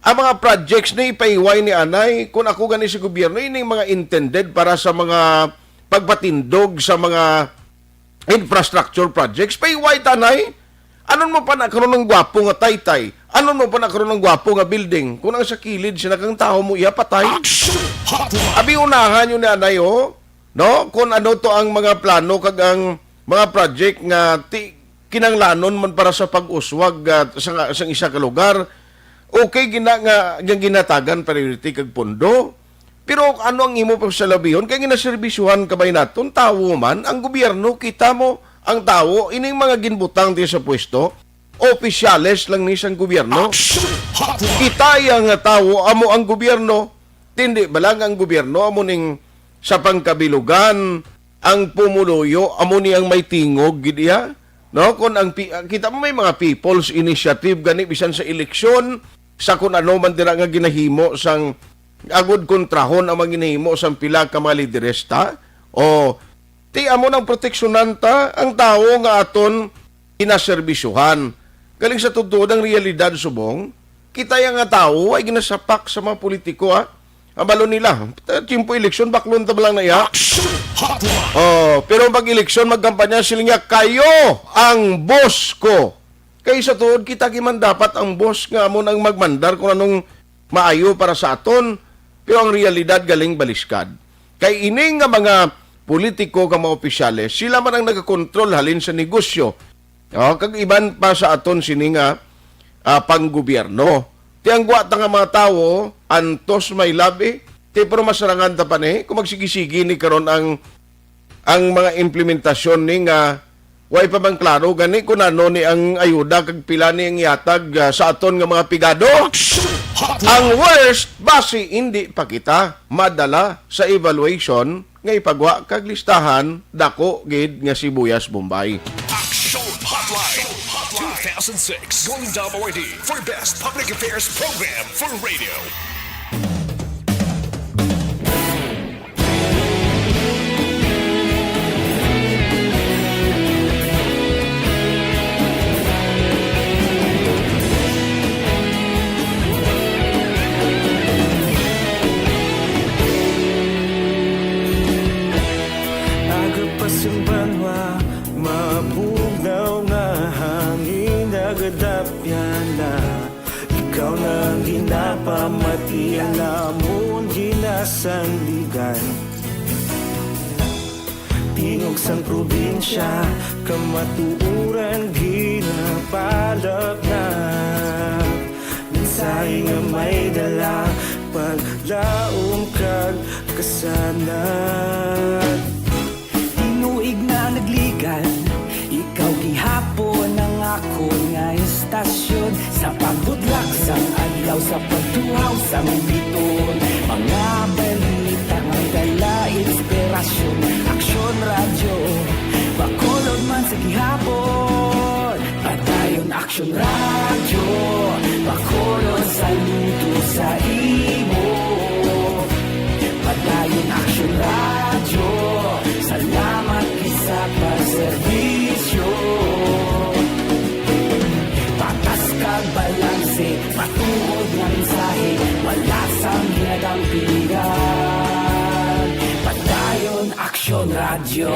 Ang mga projects ni ipaiway ni anay, kung ako gani sa gobyerno, ining mga intended para sa mga pagpatindog sa mga infrastructure projects, paiway tanay. Anon mo pa na karon ang gwapo nga taytay? Anon mo pa na karon ang gwapo nga building? Kung ang sa kilid sila kang tawo mo iya patay. Action Hotline. Abi unahan yun ni anay, oh. No? Kung ano to ang mga plano kag ang mga project nga ti kinanglanon man para sa pag-uswag, ah, sa, sa isa ka lugar, okay gina nga, nga ginatagan priority kag pondo. Pero ano ang imo pagsalabihon? Kay ginaserbisyuhan ka ba naton? Tawo man, ang gobyerno, kita mo, ang tawo, ining mga ginbutang diya sa pwesto, opisyales lang ni sang gobyerno. Action Hotline. Kita ya nga tawo, amo ang gobyerno. Tindi ba lang ang gobyerno, amo ning sa pangkabilugan, ang pumuluyo, amo ni ang may tingog, gid iya. No? Kung ang pi-, kita mo, may mga people's initiative, gani, bisan sa eleksyon, sa kung ano man dira nga ginahimo sang agud kontrahon ang mga ginahimo sang pila ka mga lideresta, o ti amo nang proteksyonan ta ang tawo nga aton ginaserbisyuhan. Galing sa totoo ang realidad subong, kita ya nga tawo ay ginasapak sa mga politiko, ha? Ang balo nila, tiyempo eleksyon, baklon ta ba lang na iya? Action Hotline. Oh, pero pag eleksyon, magkampanya sila niya, "Kayo ang boss ko." Kay sa tuod, kita giman dapat ang boss nga amo nang magmandar kung anong maayo para sa aton. Pero ang realidad galing baliskad. Kay ini nga mga politiko, nga mga opisyales, sila man ang nagakontrol halin sa negosyo. O, kag iban pa sa aton sini nga, ah, panggobyerno. Ti ang gwa ta nga mga tawo, antos may labi, ti pero masarangan ta pa ni kung magsigi-sigi ni karon ang, ang mga implementasyon ni nga way pa man klaro gani kung ano ni ang ayuda kag pila ni ang ihatag, ah, sa aton nga mga pigado. Ang worst, basi hindi pa kita madala sa evaluation nga ipagwa kag listahan, dako gid nga sibuyas Bombay. Action Hotline two thousand six Golden Dome Awardee for Best Public Affairs Program for Radio. Aga pa sing banwa, mabugnaw nga hangin, nagadapyan na. Ikaw na ang ginapamati, ang amon ginasandigan. Tingog sang probinsya, kamatuoran ginapalapnap. Mensahe nga may dala, paglaom kag kasanag. Tinuig na nagligan, ikaw gihapon ang akon nga istasyon. Sa pagbudlak sang adlaw, sa pagtuhaw sang biton, mga balita may dala inspirasyon. Aksyon Radyo, Bacolod man sa gihapon. Padayon Aksyon Radyo, Bacolod, saludo sa imo. Padayon Aksyon Radyo, salamat gid sa pagserbisyo. Patas kag balanse, matuod nga mensahe, wala sang ginadampigan. Padayon Aksyon Radyo.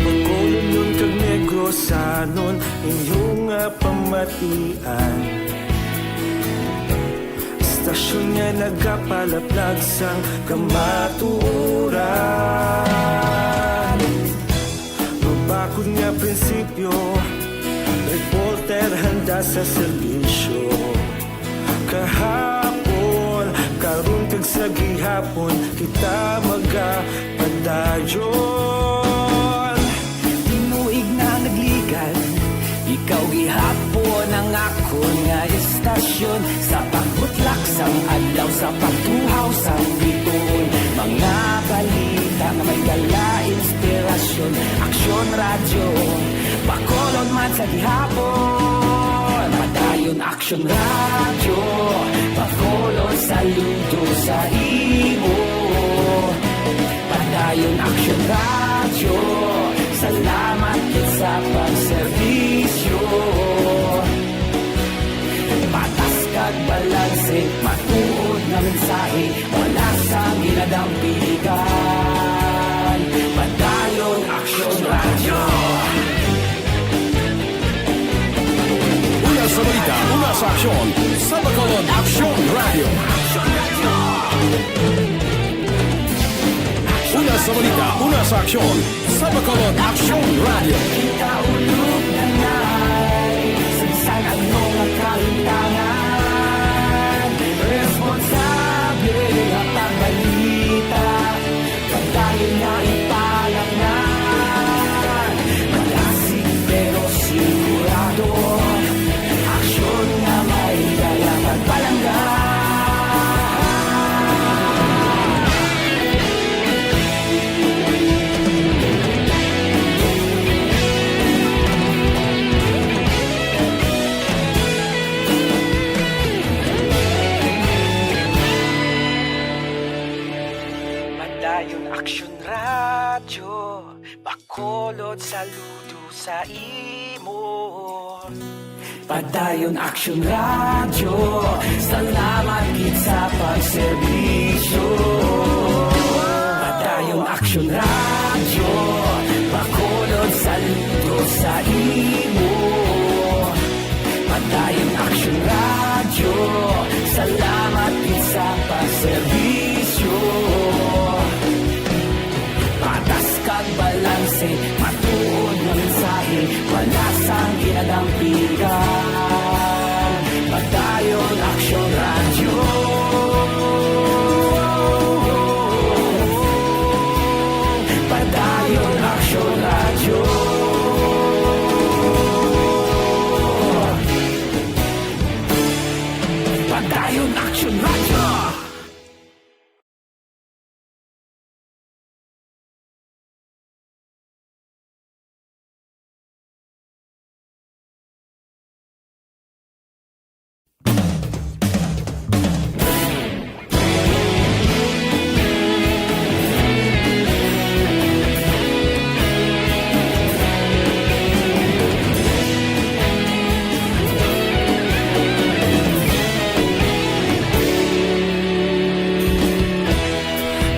Bacolodnon kag Negrosanon, inyo nga pamatian. Istasyon nga nagapalaplag sang kamatuoran. Mabakod nga prinsipyo, reporter handa sa serbisyo. Kahapon, karon kag sa gihapon, kita magapadayon. Tinuig na nagligan, ikaw gihapon ang akon nga istasyon. Sa pagbutlak sang adlaw, sa pagtuhaw sang biton, mga balita nga may dala inspirasyon. Aksyon Radyo, Bacolod man sa gihapon. Padayon Aksyon Radyo, Bacolod, saludo sa imo. Padayon Aksyon Radyo, salamat gid sa pagserbisyo. Patas kag balanse, matuod nga mensahe, wala sang ginadampigan. Padayon Aksyon Radyo. Una sa balita, una sa aksyon, sa Bacolod Aksyon Radyo. Una sa balita, una sa aksyon, sa Bacolod Aksyon Radyo. Kita ulog na nai, sa bisan ano nga kalimtangan, responsable nga pagbalita. Padayon nga ipalapngan, malasig pero sigurado, aksyon nga may dala pagpalangga. Padayon Aksyon Radyo, Bacolod, saludo sa imo. Padayon Aksyon Radyo, salamat gid sa pagserbisyo. Padayon Aksyon Radyo, Bacolod, saludo sa imo. Padayon Aksyon Radyo, salamat gid sa pagserbisyo. Aksyon Radyo. Padayon Aksyon Radyo. Padayon Aksyon Radyo.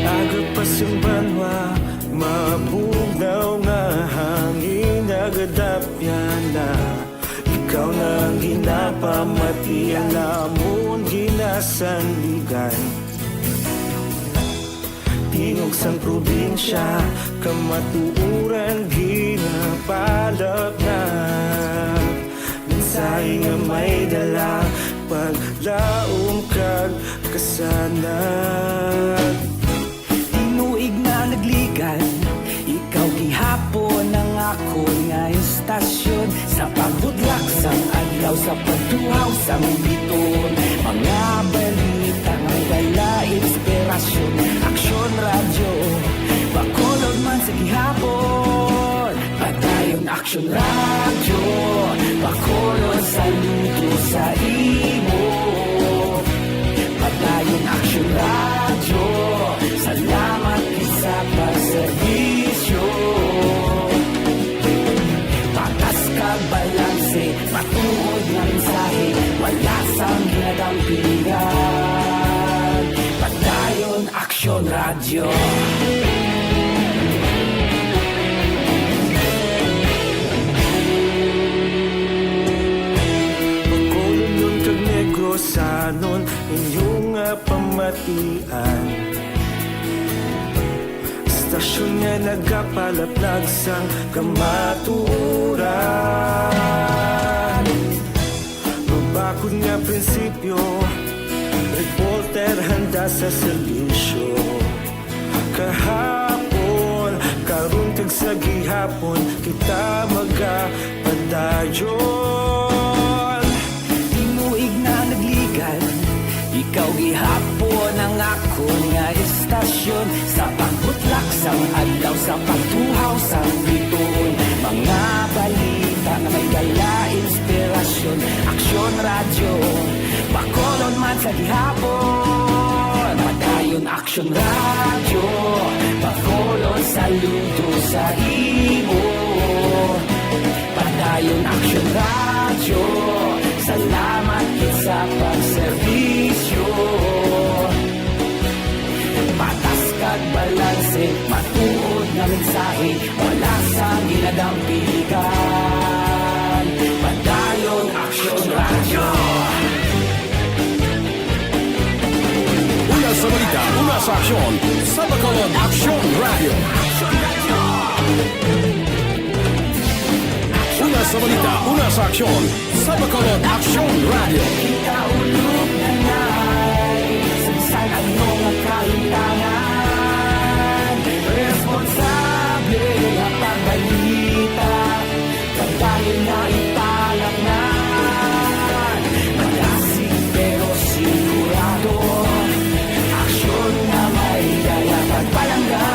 Aga pa sing banwa, mabugnaw nga hangin, nagadapyan na. Ikaw na ang ginapamatian namon, ginasandigan. Tingog sang probinsya, kamatuoran ginapalapnag. Mensahe nga may dala, paglaom kag kasanag. Tinuig na nagligad, ikaw gihapon ang akon nga istasyon. Sa pagbudlak sang adlaw, sa pagtuhaw sang biton, mga balita nga dala inspirasyon. Aksyon Radyo, Bacolod man sa gihapon. Padayon Aksyon Radyo, Bacolod, saludo sa imo. Padayon Aksyon Radyo, salamat gid sa pagserbisyo. Patas kag balanse, matuod nga mensahe, wala sang ginadampigan. Padayon Aksyon Radyo. Bacolodnon kag Negrosanon, inyo nga pamatian. Istasyon nga nagapalapnag sang kamatuoran. Mabakod nga prinsipyo, reporter handa sa serbisyo. Kahapon, karon kag sa gihapon, kita magapadayon. Tinuig na nagligad, ikaw gihapon ang akon nga istasyon. Sa pagbutlak sang adlaw, sa pagtuhaw sang bituon, mga balita nga may dala inspirasyon. Aksyon Radyo, Bacolod man sa gihapon. Padayon Aksyon Radyo, Bacolod, saludo sa imo. Padayon Aksyon Radyo, salamat gid sa pagserbisyo. Patas kag balanse, matuod nga mensahe, wala sang ginadampigan. Padayon Aksyon Radyo. Una sa balita, una sa aksyon, sa Bacolod Aksyon Radyo. Una sa balita, una sa aksyon, sa Bacolod Aksyon Radyo. Ikaulog na na'y sa bisan ano nga kahimtangan, responsable nga pagbalita. Padayon nga ipalapngan, malasig pero sigurado, aksyon nga may dala pagpalangga.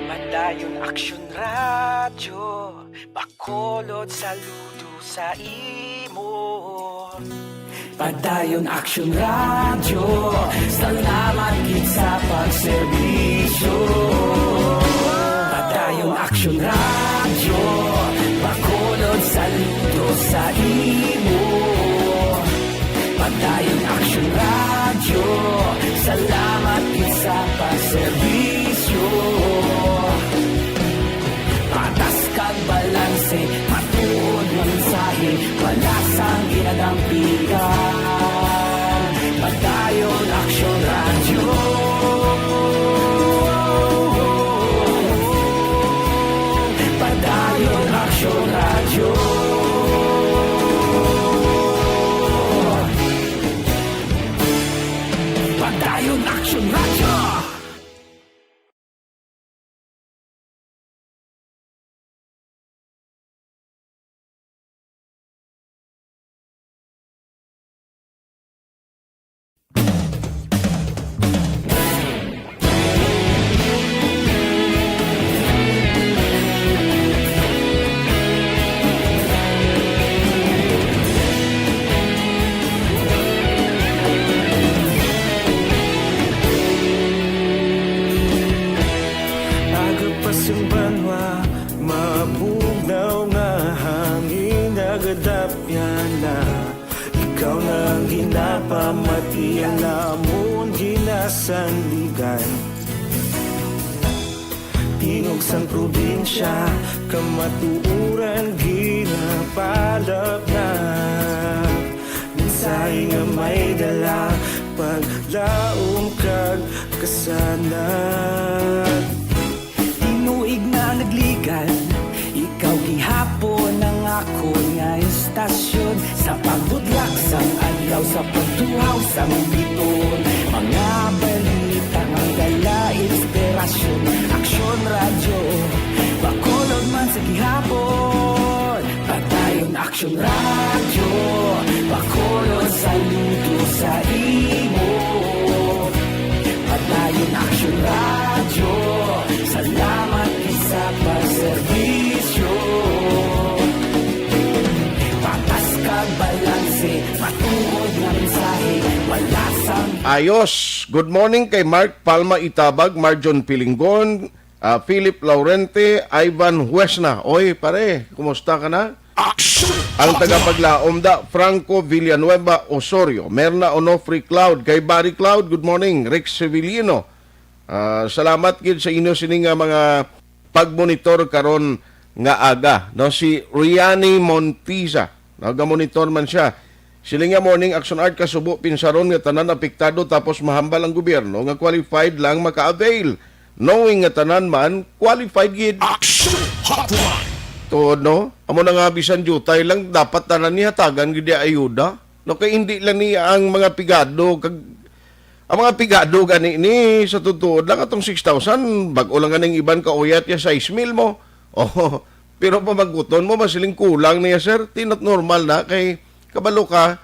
Padayon Aksyon Radyo, Bacolod, saludo sa imo. Padayon Aksyon Radyo, salamat gid sa pagserbisyo. Padayon Aksyon Radyo, Bacolod, saludo sa imo. Padayon Aksyon Radyo, salamat gid sa pagserbisyo. Patas kag balanse, matuod nga mensahe, Lasang ginadampigan, Padayon Aksyon Radyo. Padayon Aksyon Radyo. Padayon Aksyon Radyo. Aga pa sing banwa, mabugnaw nga hangin nagadapyan na. Ikaw na ang ginapamati, ang amon ginasandigan. Tingog sang probinsya, kamatuoran ginapalapnap. Mensahe nga may dala, paglaom kag kasanag. Tinuig na nagligan, ikaw gihapon ang akon nga estasyon. Sa pagbudlak sang adlaw, sa pagtuhaw sang biton, mga balita nga dala inspirasyon. Aksyon Radyo, Bacolod man sa gihapon. Padayon Aksyon Radyo, Bacolod, saludo sa imo. Padayon Aksyon Radyo, salamat gid sa pagserbisyo. Patas kag balanse, matuod nga mensahe, wala sang Ayos. Good morning kay Mark Palma Itabag, Marjon Pilinggon, ah, Philip Laurente, Ivan Huesna. Oy, pare, kumusta ka na? Action! Ang tagapaglaom da, Franco Villanueva Osorio, Merna Onofre Cloud, kay Barry Cloud, good morning, Rex Sevillino. Ah, salamat gid sa inyo sini nga mga pagmonitor karon nga aga, no? Si Riani Montiza, nagamonitor man siya. Siling niya, "Morning, Action Art, kasubo pinsaron nga tanan apektado, tapos mahambal ang gobyerno nga qualified lang maka-avail, knowing nga tanan man qualified gid." Action Hotline. Tuod, no? Amo na nga, bisan diutay lang, dapat tanan ni hatagan gid ang ayuda. No, kay hindi lang ni ang mga pigado, kag ang mga pigado gani ni, sa totoo lang, atong six thousand, bag-o lang ganing iban kauyat ya sais mil mo. Oh, pero pamaguton mo, masiling kulang niya, sir. Ti not normal na, kay kabalo ka,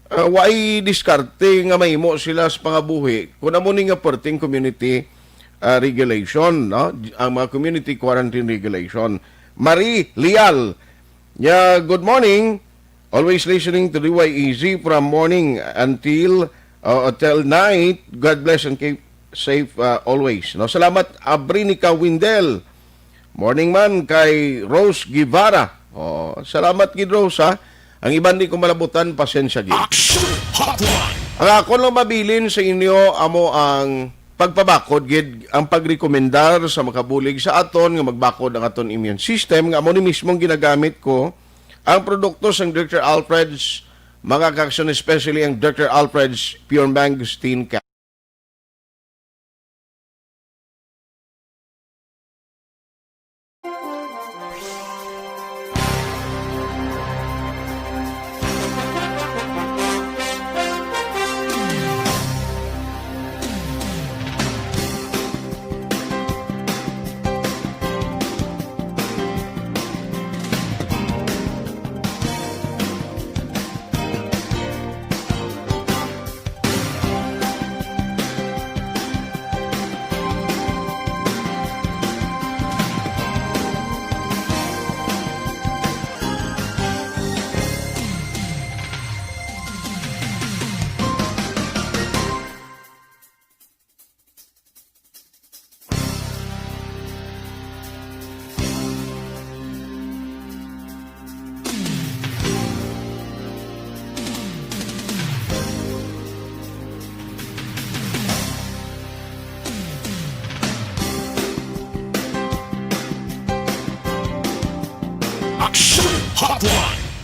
ah, way diskarte nga mahimo sila sa pangabuhi kung amo ni nga perting community, ah, regulation, no? Ang mga community quarantine regulation. Marie Lial, yeah, good morning. Always listening to D Y E Z from morning until, uh, until night. God bless and keep safe, uh, always. No, salamat, Abrinica Windel. Morning man kay Rose Guevara. Oh, salamat gid, Rose, ha. Ang iban di ko malabutan, pasensya gid. Action Hotline. Ang akon lang mabilin sa inyo amo ang pagpabakod gid, ang pagrekomendar sa makabulig sa aton nga magbakod ang aton immune system, nga amo ni mismong ginagamit ko ang produkto sang Doctor Alfred's mga kaaksyon, especially ang Doctor Alfred's Pure Mangosteen Cap.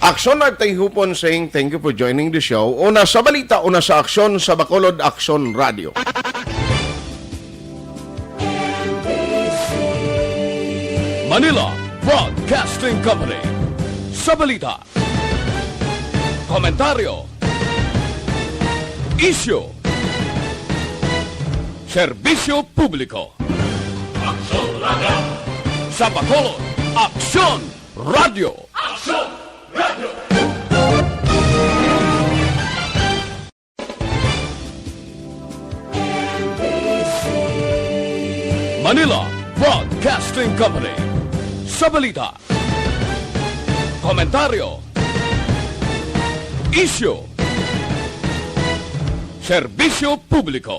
Aksyon Art Tayhupon saying thank you for joining the show. Una sa balita, una sa aksyon sa Bacolod Aksyon Radio. Manila Broadcasting Company. Sa balita, komentaryo, isyu, serbisyo publiko. Aksyon Radio. Sa Bacolod, Aksyon Radio. Aksyon Radio. Manila Broadcasting Company. Sa balita, komentaryo, isyu, serbisyo publiko.